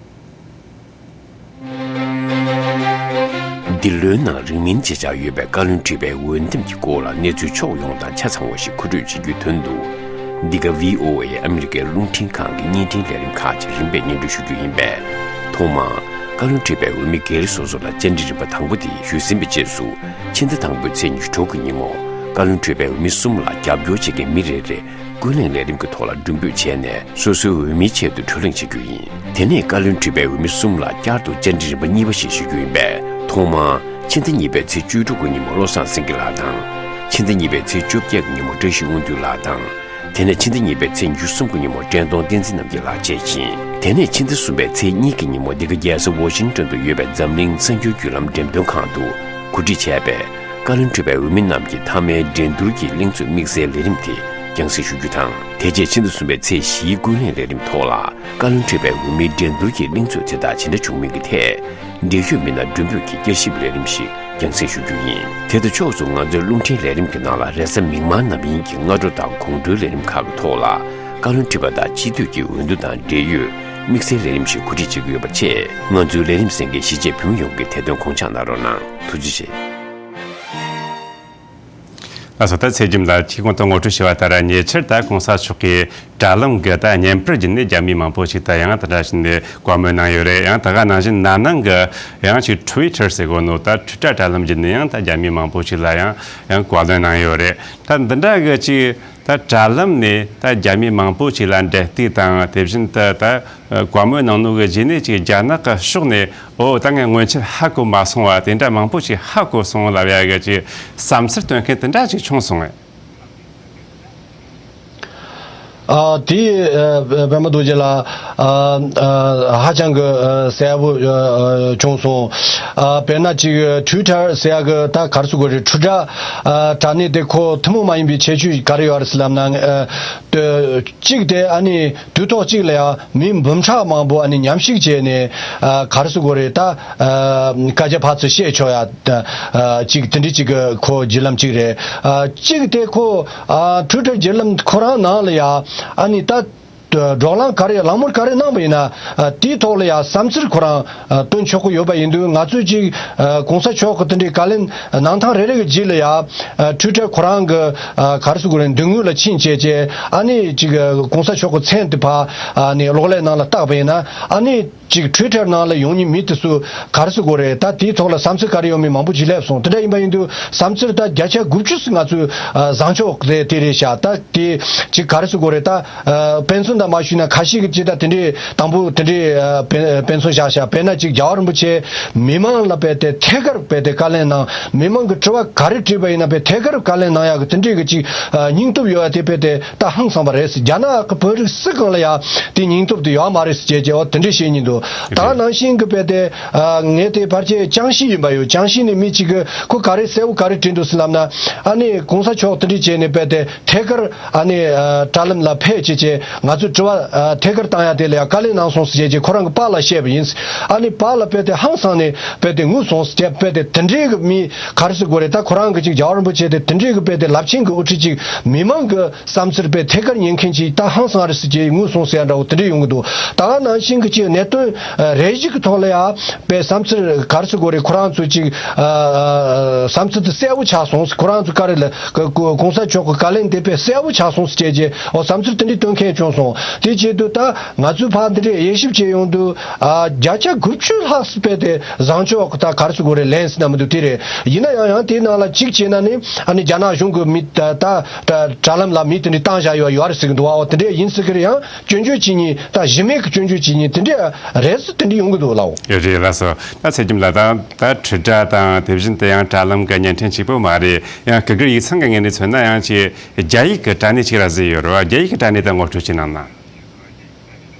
འདི་ལོའི་ནང་རིང་མིན་བྱེད་འཆར་ཡོད་པའི་བཀའ་བློན་ཁྲི་པའི་འོས་འདེམས་ཀྱི་སྐོར་ལ་གནས་ཚུལ་ཕྱོགས་ཡོངས་དང་ཆ་ཚང་བ་ཞིག་མཁོ་སྤྲོད་བྱེད་རྒྱུའི་དོན་དུ། འདི་ག་ཝི་ཨོ་ཨེ་ཨ་མི་རི་ཀའི་རླུང་འཕྲིན་ཁང་གི་བརྙན་འཕྲིན་ལས་རིམ་ཁག་ཅིག་རིམ་པས་སྙན་སྒྲོན་ཞུ་རྒྱུ་ཡིན་པས། ཐོག་མར་བཀའ་བློན་ཁྲི་པའི་འོས་མི་སྒེར་སོ་སོ་ལ་བཅར་འདྲི་རིམ་པ་དང་པོ་དེ་ཞུས་ཟིན་པའི་རྗེས་སུ། ཕྱི་ཟླ་དང་པོའི་ཚེས་ཉི་ཤུ་དྲུག་གི་ཉིན་མོ། བཀའ་བློན་ཁྲི་པའི་འོས་མི་གསུམ་ལ་རྒྱབ་སྐྱོར་བྱེད་མཁན་མི་རེ་རེས་ཀུན་གླེང་ལས་རིམ་གྱི་ཐོག་ལ་མགྲོན་འབོད་བྱས་ནས། སོ་སོའི་འོས་མིའི་ཆེད་དུ་བགྲོ་གླེང་བྱེད་རྒྱུ་ཡིན། དེ་ནས་བཀའ་བློན་ཁྲི་པའི་འོས་མི་གསུམ་ལ་བསྐྱར་དུ་བཅར་འདྲི་རིམ་པ་གཉིས་པ་ཞིག་ཞུ་རྒྱུ་ཡིན་པས། ཐོག་མར་ཕྱི་ཟླ་གཉིས་པའི་ཚེས་བཅུ་དྲུག་གི་ཉིན་མོ་བློ་བཟང་སེང་གེ་ལགས་དང་། ཕྱི་ཟླ་གཉིས་པའི་ཚེས་བཅོ་བརྒྱད་ཀྱི་ཉིན་མོ་བཀྲ་ཤིས་དབང་འདུས་ལགས་དང་། དེ་ནས་ཕྱི་ཟླ་གཉིས་པའི་ཚེས་ཉི་ཤུ་གསུམ་གྱི་ཉིན་མོ་བཀྲས་མཐོང་བསྟན་འཛིན་རྣམ་རྒྱལ་ལགས་བཅས་ཡིན། དེ་ནས་ཕྱི་ཟླ་གསུམ་པའི་ཚེས་གཉིས་ཀྱི་ཉིན་མོ་འདི་ག་རྒྱལ་ས་ཝ་ཤིང་ཊོན་དུ་ཡོད་པའི་འཛམ་གླིང་གསར་འགྱུར་བརྒྱུད་ལམ་འགྲེམས་སྟོན་ཁང་དུ་གོ་སྒྲིག་བྱས་པའི་བཀའ་བློན་ཁྲི་པའི་འོས་མི་རྣམས་ཀྱི་མཐའ་མའི་འགྲན་བསྡུར་གྱི་གླེང་ཚོགས་དམིགས་བསལ་ལས་རིམ་དེ་རྒྱང་སྲིང་ཞུ་རྒྱུ་དང་། དེ་རྗེས་ཕྱི་ཟླ་གསུམ་པའི་ཚེས་བཞིའི་ཀུན་གླེང་ལས་རིམ་ཐོག་ལ་བཀའ་བློན་ཁྲི་པའི་འོས་མིའི་འགྲན་བསྡུར་གྱི་གླེང་ཚོགས་དེ་དག་ཇི་འདྲ་བྱུང་མིན་གྱི་ཐད། འབྲེལ་ཡོད་མི་སྣར་མགྲོན་འབོད་ཀྱི་བསྐྱར་ཞིབ་ལས་རིམ་ཞིག་རྒྱང་སྲིང་ཞུ་རྒྱུ་ཡིན། དེ་དང་ཕྱོགས་སུ་ང་ཚོའི་རླུང་འཕྲིན་ལས་རིམ་གྱི་ནང་ལ་རེས་གཟའ་མིག་དམར་ནམ་ཡིན་གྱི་སྔ་དྲོ་དང་དགོང་དྲོའི་ལས་རིམ་ཁག་གི་ཐོག་ལ་བཀའ་བློན་ཁྲི་པ་དང་སྤྱི་འཐུས་ཀྱི་འོས་བསྡུ་དང་འབྲེལ་ཡོད་དམིགས་བསལ་ལས་རིམ་ཞིག་གོ་སྒྲིག་བྱེད་ཀྱི་ཡོད་པ་བཅས། ང་ཚོའི་ལས་རིམ་གསན་མཁན་གཞིས་བྱེས་བོད་མི་ཡོངས་ཀྱིས་དེ་དོན་དགོངས་འཇགས་གནང་རོགས་གནང་། ཐུགས་རྗེ་ཆེ། ལགས་སོ། ད་ཚེ་རྒྱམ་ལགས་ཀྱིས་གོང་དུ་ངོ་སྤྲོད་ཞུས་པ་ལྟར། ཉེ་ཆར་ད་གོང་ས་མཆོག་གིས་དྲ་ལམ་གྱི་ད་བརྙན་པར་བརྒྱུད་ནས་རྒྱ་མི་མང་པོ་ཞིག་ད་ཡང་དེ་འདྲ་བྱས་ནས་བཀའ་མོལ་གནང་ཡོད་རེད། ཡང་ད་ག་ནང་བཞིན་ན་ནིང་གི་ཡང་ཅིག་ཊུ་ཝི་ཊར་ཟེར་གོ་ནོ། ད་ཊུ་ཊར་དྲ་ལམ་བརྒྱུད་ནས་ཡང་ད་རྒྱ་མི་མང་པོ་ཞིག་ལ་ཡང་ཡང་བཀའ་མོལ་གནང་ཡོད་རེད། ད་འདི་འདྲ་གི་ཅིག་ད་དྲ་ལམ་ནས་ད་རྒྱ་མི་མང་པོ་ཞིག་ལ་འབྲེལ་གཏུག་དང་། དེ་བཞིན་དུ་ད་བཀའ་མོལ་གནང་ནོ་གི་རྗེས་ནས་ཅིག་རྒྱ་ནག་གི་ཕྱོགས་ནས། ཨོ། ད་ངས་སྔོན་ཆད་ཧ་གོ་མ་སོང་བ་དེ་འདྲ་མང་པོ་ཞིག་ཧ་གོ་སོང་ལབ་ཡ་གི་ཅིག་བསམ་ཚུལ་སྟོན་མཁན་དེ་འདྲ་ཅིག་བྱུང་སོང་ངས། ཨ་དེ་ཨ་པད་མ་རྡོ་རྗེ་ལགས། ཨ་ཨ་ཧ་ཅང་གི་ཨ་གསལ་པོ་ཨ་ཨ་བྱུང་སོང་། ཨ་དཔེར་ན་ཅིག་ཊུའི་ཊར་ཟེར་ཡག་གི་ད་ག་རེ་ཟེར་དགོས་རེད། ཊུའི་ཊར་ཨ་དྲ་གནས་དེ་ཁོ་ཐུན་མོང་མ་ཡིན་པའི་ཁྱད་ཆོས་ག་རེ་ཡོད་རེད་ཟེར་ལབ་ན། ཨ་གཅིག་དེ་ཨ་ནི་དུས་ཐོག་གཅིག་ལ་ཡང་མི་འབུམ་ཕྲག་མང་པོ་ཨ་ནི་མཉམ་ཞུགས་བྱས་ནས་ཨ་ག་རེ་ཟེར་དགོས་རེད། ད་ཨ་སྐད་ཆ་ཕར་ཚུར་བཤད་ཆོག་ཡ་ཨ་ཅིག་དེ་འདྲའི་ཅིག་གི་ཁོ་བརྒྱུད་ལམ་གཅིག་རེད། ཨ་གཅིག་དེ་ཁོ་ཨ་ཊུའི་ཊར་བརྒྱུད་ལམ་ཁོ་རང་ནང་ལ་ཡ་ཨ་ནི་ད་བགྲོ་གླེང་ག་རེ་གླེང་མོལ་ག་རེ་གནང་བ་ཡིན་ན། ཨ་དེའི་ཐོག་ལ་ཡ་བསམ་ཚུལ་ཁོ་རང་ཨ་བཏོན་ཆོག་གི་ཡོད་པ་ཡིན་དུས། ང་ཚོས་ཅིག་ཨ་གོང་ས་མཆོག་གི་དེ་འདྲའི་བཀའ་ལན་གནང་ཐེངས་རེ་རེ་གི་རྗེས་ལ་ཡ་ཨ་ཊུའི་ཊར་ཁོ་རང་གི་ཨ་ག་རེ་ཟེར་དགོས་རེད། མདུན་ངོས་ལ་ཕྱིན་བྱས་བྱས་ཨ་ནི་ཅིག་ཨ་གོང་ས་མཆོག་གི་མཚན་དེ་ཕར་ཨ་ནི་གློག་ཀླད་ནང་ལ་བཏགས་པ་ཡིན་ན། ཨ་ནི་ཅིག་ཊུའི་ཊར་ནང་ལ་ཡོང་མཁན་མི་དེ་ཚོ་ག་རེ་ཟེར་དགོས་རེད། ད་དེའི་ཐོག་ལ་བསམ་ཚུལ་ག་རེ་ཡོད་མེད་མང་པོ་ཅིག་སླེབས་སོང་། དེ་འདྲ་ཡིན་པ་ཡིན་དུས་བསམ་ཚུལ་ད་བརྒྱ་ཆ་དགུ་བཅུ་ཙམ་ང་ཚོས་ཨ་བཟང་ཕྱོགས་དེ་དེ་རེད་ཤག་ད་དེ་ཅིག་ག་རེ་ཟེར་དགོས་རེད། ད་ཨ་དཔེ་མཚོན་དང་མ་ཞུས་ན་ཁ་ཤས་ཀྱིས་ཅིག་ད་དེ་འདྲའི་དང་པོ་དེ་འདྲའི་ཨ་དཔེ་དཔེ་མཚོན་བཞག་ཤག་དཔེར་ན་ཅིག་རྒྱལ་བ་རིན་པོ་ཆེ་མི་མང་ལ་དཔེ་དེ་ཐད་ཀར་དཔེ་དེ་བཀའ་ལན་གནང་། མི་མང་གི་དྲི་བ་ག་རེ་དྲིས་པ་ཡིན་ན་དཔེ་ཐད་ཀར་བཀའ་ལན་གནང་ཡག་གི་དེ་འདྲའི་གི་ཅིག་ཨ་སྙིང་སྟོབས་ཡོད་ཡ་དེ་དཔེ་དེ་ད་ཧང་སངས་པ་རེད། རྒྱ་ནག་གི་བོད་རིགས་སུ་གང་ལ་ཡ་དེ་སྙིང་སྟོབས་དེ་ཡོད་མ་རེད་ཟེར་བྱས་བྱས་འོ་དེ་འདྲས་བཤད་སྙིང་འདུག་ད་ག་ནང་བཞིན་གི་དཔེ་དེ་ཨ་ངས་དེ་ཕལ་ཆེར་ཅང་ཤིས་ཡིན་པ་ཡོད། ཅང་ཤིས་ནས་མི་གཅིག་གི་ཁོ་ག་རེ་གསལ་བོ་ག་རེ་བྲིས་འདུག་ཟེར་ལབ་ན། ཨ་ནི་གོང་ས་མཆོག་དེ་འདྲས་བྱས་ནས་དཔེ་དེ་ཐད་ཀར་ཨ་ནི་ཨ་དྲ་ལམ་ལ་ཕེབས་བྱས་བྱས་ང་ཚོས་དྲི་བ་ཨ་ཐད་ཀར་བཏང་ཡ་དེ་ལ་ཡ་བཀའ་ལན་གནང་སོང་ཟེར་བྱས་བྱས་ཁོ་རང་གི་པཱ་ལགས་བཤད་པ་ཡིན། ཨ་ནི་པཱ་ལགས་དཔེ་དེ་ཧང་སངས་ནས་དཔེ་དེ་ངུས་སོང་ཟེར་བྱས་དཔེ་དེ་དེ་འདྲས་གི་མི་ག་རེ་ཟེར་དགོས་རེད། ད་ཁོ་རང་གི་ཅིག་རྒྱལ་བ་རིན་པོ་ཆེ་དེ་དེ་འདྲས་གི་དཔེ་དེ་རླབས་ཆེན་གི་དབུ་ཁྲིད་ཅིག་མི་མང་གི་བསམ་ཚུལ་དཔེ་ཐད་ཀར་ཉན་མཁན་ཅིག་ད་ཧང་སངས་རེད་ཟེར་གྱི་ངུས་སོང་ཟེར་ཡ་འདྲ་བོ་དེ་འདྲས་ཡོང་གི་འདུག་ད་ག་ནང་བཞིན་གི་ཅིག་གནད་དོན་ཨ་རེ་ཞིག་གི་ཐོག་ལ་ཡ་དཔེ་བསམ་ཚུལ་ག་རེ་ཟེར་དགོས་རེད། ཁོ་རང་ཚོ་ཅིག་ཨ་ཨ་བསམ་ཚུལ་དེ་གསལ་བོ་ཆགས་སོང་། ཁོ་རང་ཚོ་ག་རེ་ལ་ག་གོ་གོང་ས་མཆོག་གི་བཀའ་ལན་དེ་དཔེ་གསལ་བོ་ཆགས་སོང་ཟེར་བྱས་རྗེས་འོ་བསམ་ཚུལ་དེ་འདྲས་བཏོན་མཁན་བྱུང་སོང་། དེ་བྱེད་དུས་ད་ང་ཚོས་ཕར་འདི་འདྲས་དབྱེ་ཞིབ་བྱས་ཡོང་དུས་ཨ་བརྒྱ་ཆ་དགུ་བཅུ་ལྷག་ཙམ་དཔེ་དེ་བཟང་ཕྱོགས་ཀྱི་ད་ག་རེ་ཟེར་དགོས་རེད། ལན་ཟེར་ན་མི་འདུག་དེ་རེད། ཡིན་ན་ཡང་ཡང་དེའི་ནང་ལ་གཅིག་བྱས་ན་ནི་ཨ་ནི་རྒྱ་ནག་གཞུང་གི་མི་ད་ད་ད་དྲ་ལམ་ལ་མི་དེ་འདྲའི་བཏང་བཞག་ཡོད་ཡོད་རེད་ཟེར་གི་འདུག་ཨོ་དེ་འདྲས་ཡིན་ཟེར་གི་རེད། ཡང་སྐྱོན་བརྗོད་བྱེད་མཁན་ད་གཞི་མེད་ཀྱི་སྐྱོན་བརྗོད་བྱེད་མཁན་དེ་འདྲས་རེད་ཟེར་དེ་འདྲས་ཡོང་གི་འདུག་ལགས། ཡོད་རེད་ལགས་སོ། ད་ཚེ་རྒྱམ་ལགས་ད་ད་ཊུའི་ཊར་དང་དེ་བཞིན་དུ་ཡང་དྲ་ལམ་གྱི་བརྙན་འཕྲིན་གཅིག་པོ་མ་རེད། ཡང་གུ་གུལ་ཡིག་ཚང་གི་ངོས་ནས་མཚོན་ན་ཡང་ཅིག་རྒྱ་ཡིག་གི་དྲ་གནས་གཅིག་ར་བཟོས་ཡོད་རེད་བ། རྒྱ་ཡིག་གི་དྲ་གནས་དེ་ངོ་སྤྲོད་ཅིག་གནང་ན།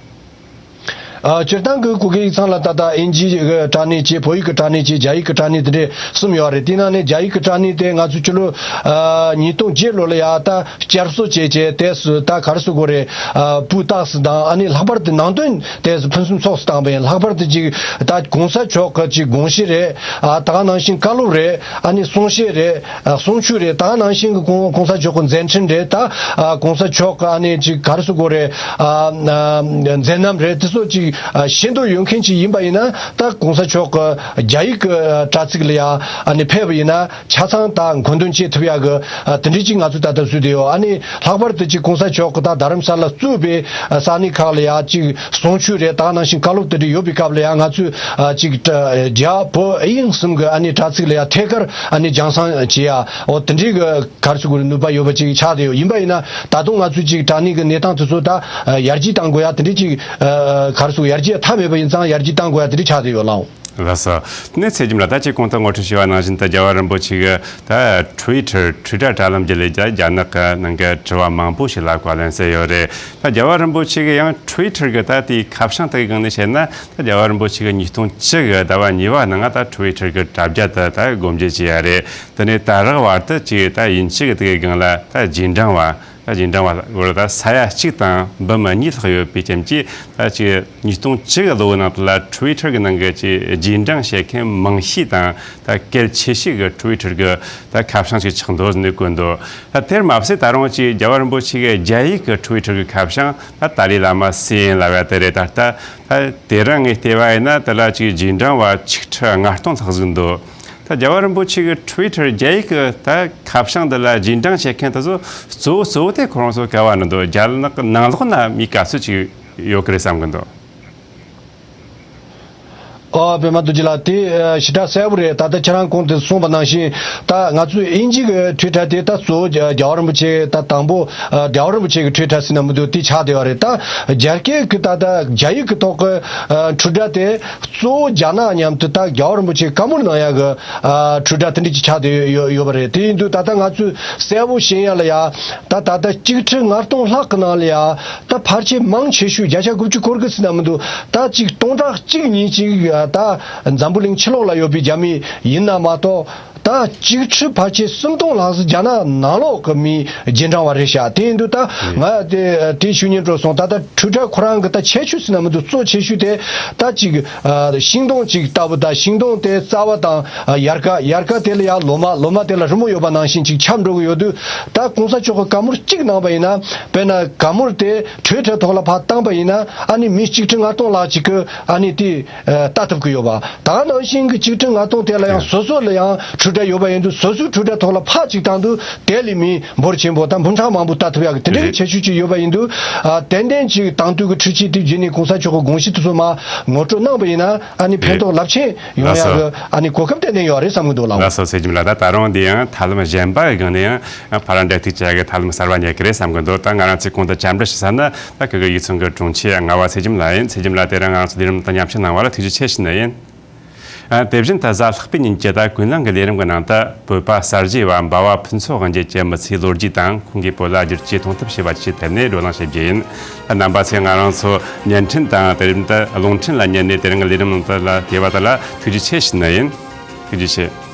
ཨ་སྤྱིར་བཏང་གི་གུ་གུལ་ཡིག་ཚང་ལ་ད་ལྟ་ཨིན་ཇིའི་གི་དྲ་གནས་བཅས། བོད་ཡིག་གི་དྲ་གནས་བཅས། རྒྱ་ཡིག་གི་དྲ་གནས་དེ་འདྲས་གསུམ་ཡོད་རེད། དེའི་ནང་ནས་རྒྱ་ཡིག་གི་དྲ་གནས་དེ་ང་ཚོ་ཕྱི་ལོ་ཨ་ཉིས་སྟོང་བརྒྱད་ལོ་ལ་ཡ་ད་བསྐྱར་གསོ་བྱས་བྱས་དེ་སུ་ད་ག་རེ་ཟེར་དགོས་རེད། ཨ་སྤུས་དག་སུ་དང་ཨ་ནི་ལྷག་པར་དུ་ནང་དོན་དེ་སུ་ཕུན་སུམ་ཚོགས་སུ་བཏང་པ་ཡིན། ལྷག་པར་དུ་ཅིག་ད་གོང་ས་མཆོག་གི་ཅིག་དགོངས་གཞི་རེད། ཨ་ད་ག་ནང་བཞིན་བཀའ་སློབ་རེད། ཨ་ནི་གསུང་བཤད་རེད། ཨ་གསུང་ཆོས་རེད། ད་ག་ནང་བཞིན་གྱི་གོང་གོང་ས་མཆོག་གི་མཛད་འཕྲིན་རེད། ད་ཨ་གོང་ས་མཆོག་གི་ཨ་ནི་ཅིག་ག་རེ་ཟེར་དགོས་རེད། ཨ་ཨ་མཛད་རྣམ་རེད། དེ་ཚོ་ཅིག་ཨ་ཤེས་འདོད་ཡོད་མཁན་ཅིག་ཡིན་པ་ཡིན་ན་ད་གོང་ས་མཆོག་གི་རྒྱ་ཡིག་གི་ཨ་དྲ་ཚིགས་ལ་ཡ་ཨ་ནི་ཕེབས་པ་ཡིན་ན་ཆ་ཚང་ད་མཁོ་འདོན་བྱེད་ཐུབ་ཡག་གི་ཨ་དེ་འདྲའི་ཅིག་ང་ཚོས་ད་ལྟ་བཟོས་བསྡད་ཡོད། ཨ་ནི་ལྷག་པར་དུ་ཅིག་གོང་ས་མཆོག་གི་ད་རྡ་རམ་ས་ལ་གཙོས་པའི་ཨ་ས་གནས་ཁག་ལ་ཡ་ཅིག་གསུང་ཆོས་རེད། ད་ག་ནང་བཞིན་བཀའ་སློབ་དེ་འདྲ་ཡོད་པའི་སྐབས་ལ་ཡང་ང་ཚོས་ཨ་ཅིག་ཨ་རྒྱ་བོད་དབྱིན་གསུམ་གྱི་ཨ་ནི་དྲ་ཚིགས་ལ་ཡང་ཐད་ཀར་ཨ་ནི་རྒྱང་སྲིང་བྱེད་ཡ་འོ་དེ་འདྲའི་གི་ག་རེ་ཟེར་དགོས་རེད། ནུས་པ་ཡོད་པ་ཅིག་ཆགས་བསྡད་ཡོད། ཡིན་པ་ཡིན་ན་ད་དུང་ང་ཚོས་ཅིག་དྲ་གནས་ཀྱི་གནས་སྟངས་དེ་ཚོ་ད་ཨ་ཡར་རྒྱས་གཏང་དགོས་ཡ་དེ་འདྲའི་ཅིག་ཨ་ག་རེ་ཟེར་དགོས། ཡར་རྒྱས་མཐའ་མེད་པ་ཡིན་ཙང་ཡར་རྒྱས་གཏང་དགོས་ཡ་དེ་འདྲའི་ཆགས་བསྡད་ཡོད་ལགས། ལགས་སོ། དེ་ནས་ཚེ་རྒྱམ་ལགས་ད་ཅིག་གོང་དུ་ངོ་སྤྲོད་བྱས་པ་ནང་བཞིན་དུ་རྒྱལ་བ་རིན་པོ་ཆེ་གི་ད་ཊུའི་ཊར་ཊུའི་ཊར་དྲ་ལམ་བརྒྱུད་ལས་རྒྱ་རྒྱ་ནག་གི་ནང་གི་དྲི་བ་མང་པོ་ཞིག་ལ་བཀའ་ལན་གསལ་ཡོད་རེད། ད་རྒྱལ་བ་རིན་པོ་ཆེ་གི་ཡང་ཊུའི་ཊར་གི་ད་དེའི་ཁ་བྱང་དེ་གི་སྒང་ནས་བཤད་ན་ད་རྒྱལ་བ་རིན་པོ་ཆེ་གི་ཉིས་སྟོང་བཅུ་གི་ཟླ་བ་གཉིས་པ་ནང་ད་ཊུའི་ཊར་གི་དྲ་རྒྱ་དེ་ད་སྒོ་འབྱེད་བྱས་ཡ་རེད། དེ་ནས་ད་རག་བར་དུ་ཅིག་ད་ཡིན་གཅིག་གི་དེ་གི་སྒང་ལ་ད་རྗེས་འབྲང་བ། ད་རྗེས་འབྲང་བ་སྐོར་ད་ས་ཡ་གཅིག་དང་འབུམ་གཉིས་ལྷག་ཡོད་པའི་རྐྱེན་གྱིས་ད་ཅིག་ཉིས་སྟོང་བཅུ་གི་ལོ་བོའི་ནང་དུ་ལ་ཊུའི་ཊར་གི་ནང་གི་ཅིག་རྗེས་འབྲང་བྱེད་མཁན་མང་ཤོས་དང་ད་གལ་ཆེ་ཤོས་ཀྱི་ཊུའི་ཊར་གི་ད་ཁ་བྱང་ཞིག་ཆགས་འདུག་ཟེར་ནས་བཀོད་འདུག་ད་དེར་མ་ཟད་ད་རུང་ཅིག་རྒྱལ་བ་རིན་པོ་ཆེ་གི་རྒྱ་ཡིག་གི་ཊུའི་ཊར་གི་ཁ་བྱང་ད་ཏཱ་ལའི་བླ་མ་སི་ཨེན་ལབ་ཡ་དེ་རེད། ད་ལྟ་ད་དེ་རིང་ངས་བལྟས་པ་ཡིན་ན་དེ་ལ་ཅིག་རྗེས་འབྲང་བ་ཆིག་ཁྲི་ལྔ་སྟོང་ལྷག་ཟིག་འདུག་ད་རྒྱལ་བ་རིན་པོ་ཆེ་གི་ཊུའི་ཊར་རྒྱ་ཡིག་གི་ད་ཁ་བྱང་འདི་ལ་རྗེས་འབྲང་བྱེད་མཁན་དེ་ཚོ་གཙོ་བོ་གཙོ་བོ་དེ་ཁོ་རང་ཚོ་ག་བ་ནས་འདུག་རྒྱ་ནག་གི་ནང་ལོགས་ན་མི་ག་ཚོད་ཅིག་ཡོད་གི་རེད་བསམ་གི་འདུག་ཨོ་པད་མ་རྡོ་རྗེ་ལགས། དེ་ཨ་ཞེ་དྲག་གསལ་པོ་རེད། ད་ལྟ་ཁྱེད་རང་གོང་དུ་གསུངས་པ་ནང་བཞིན། ད་ང་ཚོས་དབྱིན་ཇི་གི་འཕྲུལ་ཁྲ་དེ་ད་གཙོ་བོ་རྒྱལ་བ་རིན་པོ་ཆེ། ད་དང་པོ་ཨ་རྒྱལ་བ་རིན་པོ་ཆེ་གི་འཕྲུལ་ཁྲ་ཟེར་ན་མི་འདུག་དེ་ཆགས་བསྡད་ཡོད་རེད། ད་རྒྱ་སྐད་ཀྱི་ད་ལྟ་རྒྱ་ཡིག་གི་ཐོག་གི་ཨ་འཕྲུལ་སྒྲ་དེ་གཙོ་བོ་རྒྱ་ནག་མཉམ་དུ་ད་རྒྱལ་བ་རིན་པོ་ཆེ་བཀའ་མོལ་གནང་ཡག་གི་ཨ་འཕྲུལ་སྒྲ་དེ་འདྲ་ཅིག་ཆགས་བསྡད་ཡོད་ཡོད་པ་རེད། དེ་ཡིན་དུས་ད་ལྟ་ང་ཚོས་གསལ་པོ་ཤེས་ཡ་ལ་ཡ། ད་ད་ལྟ་གཅིག་ཁྲི་ལྔ་སྟོང་ལྷག་གི་ནང་ལ་ཡ། ད་ཕལ་ཆེར་མང་ཆེ་ཤོས་བརྒྱ་ཆ་དགུ་བཅུ་སྐོར་གི་ཟེར་ན་མི་འདུག་ད་ཅིག་སྟོང་ཕྲག་གཅིག་གཉིས་ཅིག་ད་འཛམ་བུ་གླིང་ཕྱི་ལོགས་ལ་ཡོད་པའི་རྒྱ་མི་ཡིན་ན་མ་གཏོགས། ད་གཅིག་ཁྲི་ཕལ་ཆེར་སུམ་སྟོང་ལྷག་ཙམ་རྒྱ་ནག་ནང་ལོགས་ཀྱི་མི་རྗེས་འབྲང་བ་རེད་ཤག་དེ་ཡིན་དུས་ད་ང་དེ་དེ་ཞུ་སྙིང་བྲོ་སོང་། ད་ད་འཕྲུལ་ཁྲ་ཁོ་རང་གི་ད་ཁྱད་ཆོས་ཟེར་ན་མི་འདུག་གཙོ་ཆེ་ཤོས་དེ་ད་ཅིག་ཨ་ཤིང་སྡོང་ཅིག་ལྟ་བུ། ད་ཤིང་སྡོང་དེ་རྩ་བ་དང་ཨ་ཡལ་ག་ཡལ་ག་དེ་ལ་ཡང་ལོ་མ། ལོ་མ་དེ་ལ་རི་མོ་ཡོད་པ་ནང་བཞིན་ཅིག་ཁྱབ་འགྲོ་གི་ཡོད་དུས། ད་གོང་ས་མཆོག་གི་བཀའ་མོལ་གཅིག་གནང་པ་ཡིན་ན། དཔེར་ན་བཀའ་མོལ་དེ་འཕྲུལ་ཁྲ་ཐོག་ལ་ཕར་བཏང་པ་ཡིན་ན། ཨ་ནི་མི་གཅིག་ཁྲི་ལྔ་སྟོང་ལྷག་ཅིག་གིས་ཨ་ནི་དེ་ཨ་ལྟ་ཐུབ་ཀྱི་ཡོད་པ། ད་ནང་བཞིན་གྱི་གཅིག་ཁྲི་ལྔ་སྟོང་དེ་ལ་ཡང་སོ་སོ་ལ་ཡང་འཕྲུལ་ཁྲ་ཡོད་པ་ཡིན་དུས། སོ་སོའི་འཕྲུལ་ཁྲ་ཐོག་ལ་ཕར་ཅིག་བཏང་དུས། དེ་ལས་མི་འབོར་ཆེན་པོ་དང་འབུམ་ཕྲག་མང་པོ་ལྟ་ཐུབ་ཡག་གི་དེ་འདྲའི་ཁྱད་ཆོས་ཅིག་ཡོད་པ་ཡིན་དུས། ཨ་ཏན་ཏན་ཅིག་དེང་དུས་ཀྱི་འཕྲུལ་ཆས་དེ་བརྒྱུད་ནས་གོང་ས་མཆོག་གི་དགོངས་གཞི་དེ་ཚོ་མར་ངོ་སྤྲོད་གནང་པ་ཡིན་ན། ཨ་ནི་ཕན་ཐོགས་རླབས་ཆེན་ཡོང་ཡག་གི་ཨ་ནི་གོ་སྐབས་ཏན་ཏན་ཡོད་རེད་བསམ་གྱི་འདུག་ལགས། ལགས་སོ། ཚེ་རྒྱལ་ལགས། ད་ད་རུང་འདི་ཡང་ཐབས་ལམ་གཞན་པ་གི་སྒང་ནས་ཡང་ཕར་འབྲེལ་གཏུག་བྱ་ཡག་གི་ཐབས་ལམ་གསར་པ་རྙེད་ཀྱི་རེད་བསམ་གྱི་འདུག་ད་ང་རང་ཚོས་གོང་དུ་བཅར་འདྲི་ཞུ་ས་ནི་ད་ཁུ་གུ་ཡིག་ཚང་གི་དྲུང་ཆེ་ངག་དབང་ཚེ་རྒྱལ་ལགས་ཡིན། ཚེ་རྒྱལ་ལགས། དེ་རིང་ང་རང་ཚོའི་ལས་རིམ་དང་མཉམ་ཞུགས་གནང་བ་ལ་ཐུགས་རྗེ་ཆེ་ཞུ་ནི་ཡིན། ཨ། དེ་བཞིན་ད་གཟའ་ལྷག་པའི་ཉིན་གྱི་ད་ཀུན་གླེང་གི་ལས་རིམ་གྱི་ནང་དུ། བོད་པ་གསར་བརྗེ་བ་འབའ་བ་ཕུན་ཚོགས་དབང་རྒྱལ་གྱི་མི་ཚེའི་ལོ་རྒྱུས་དང་། ཁོང་གིས་བོད་ལ་བསྒྱུར་བཅོས་གཏོང་ཐབས་བྱས་པ་བཅས་ཐད་ནས་བགྲོ་གླེང་བྱེད་རྒྱུ་ཡིན། ད་རྣམ་པ་ཚོས་ང་རང་ཚོ་བརྙན་འཕྲིན་དང་དེ་རིང་ད་རླུང་འཕྲིན་ལ་ཉན་ནས་དེ་རིང་གི་ལས་རིམ་ནང་དུ་ལ་དེ་བ་དག་ལ་ཐུགས་རྗེ་ཆེ་ཞུ་ནི་ཡིན། ཐུགས་རྗེ་ཆེ།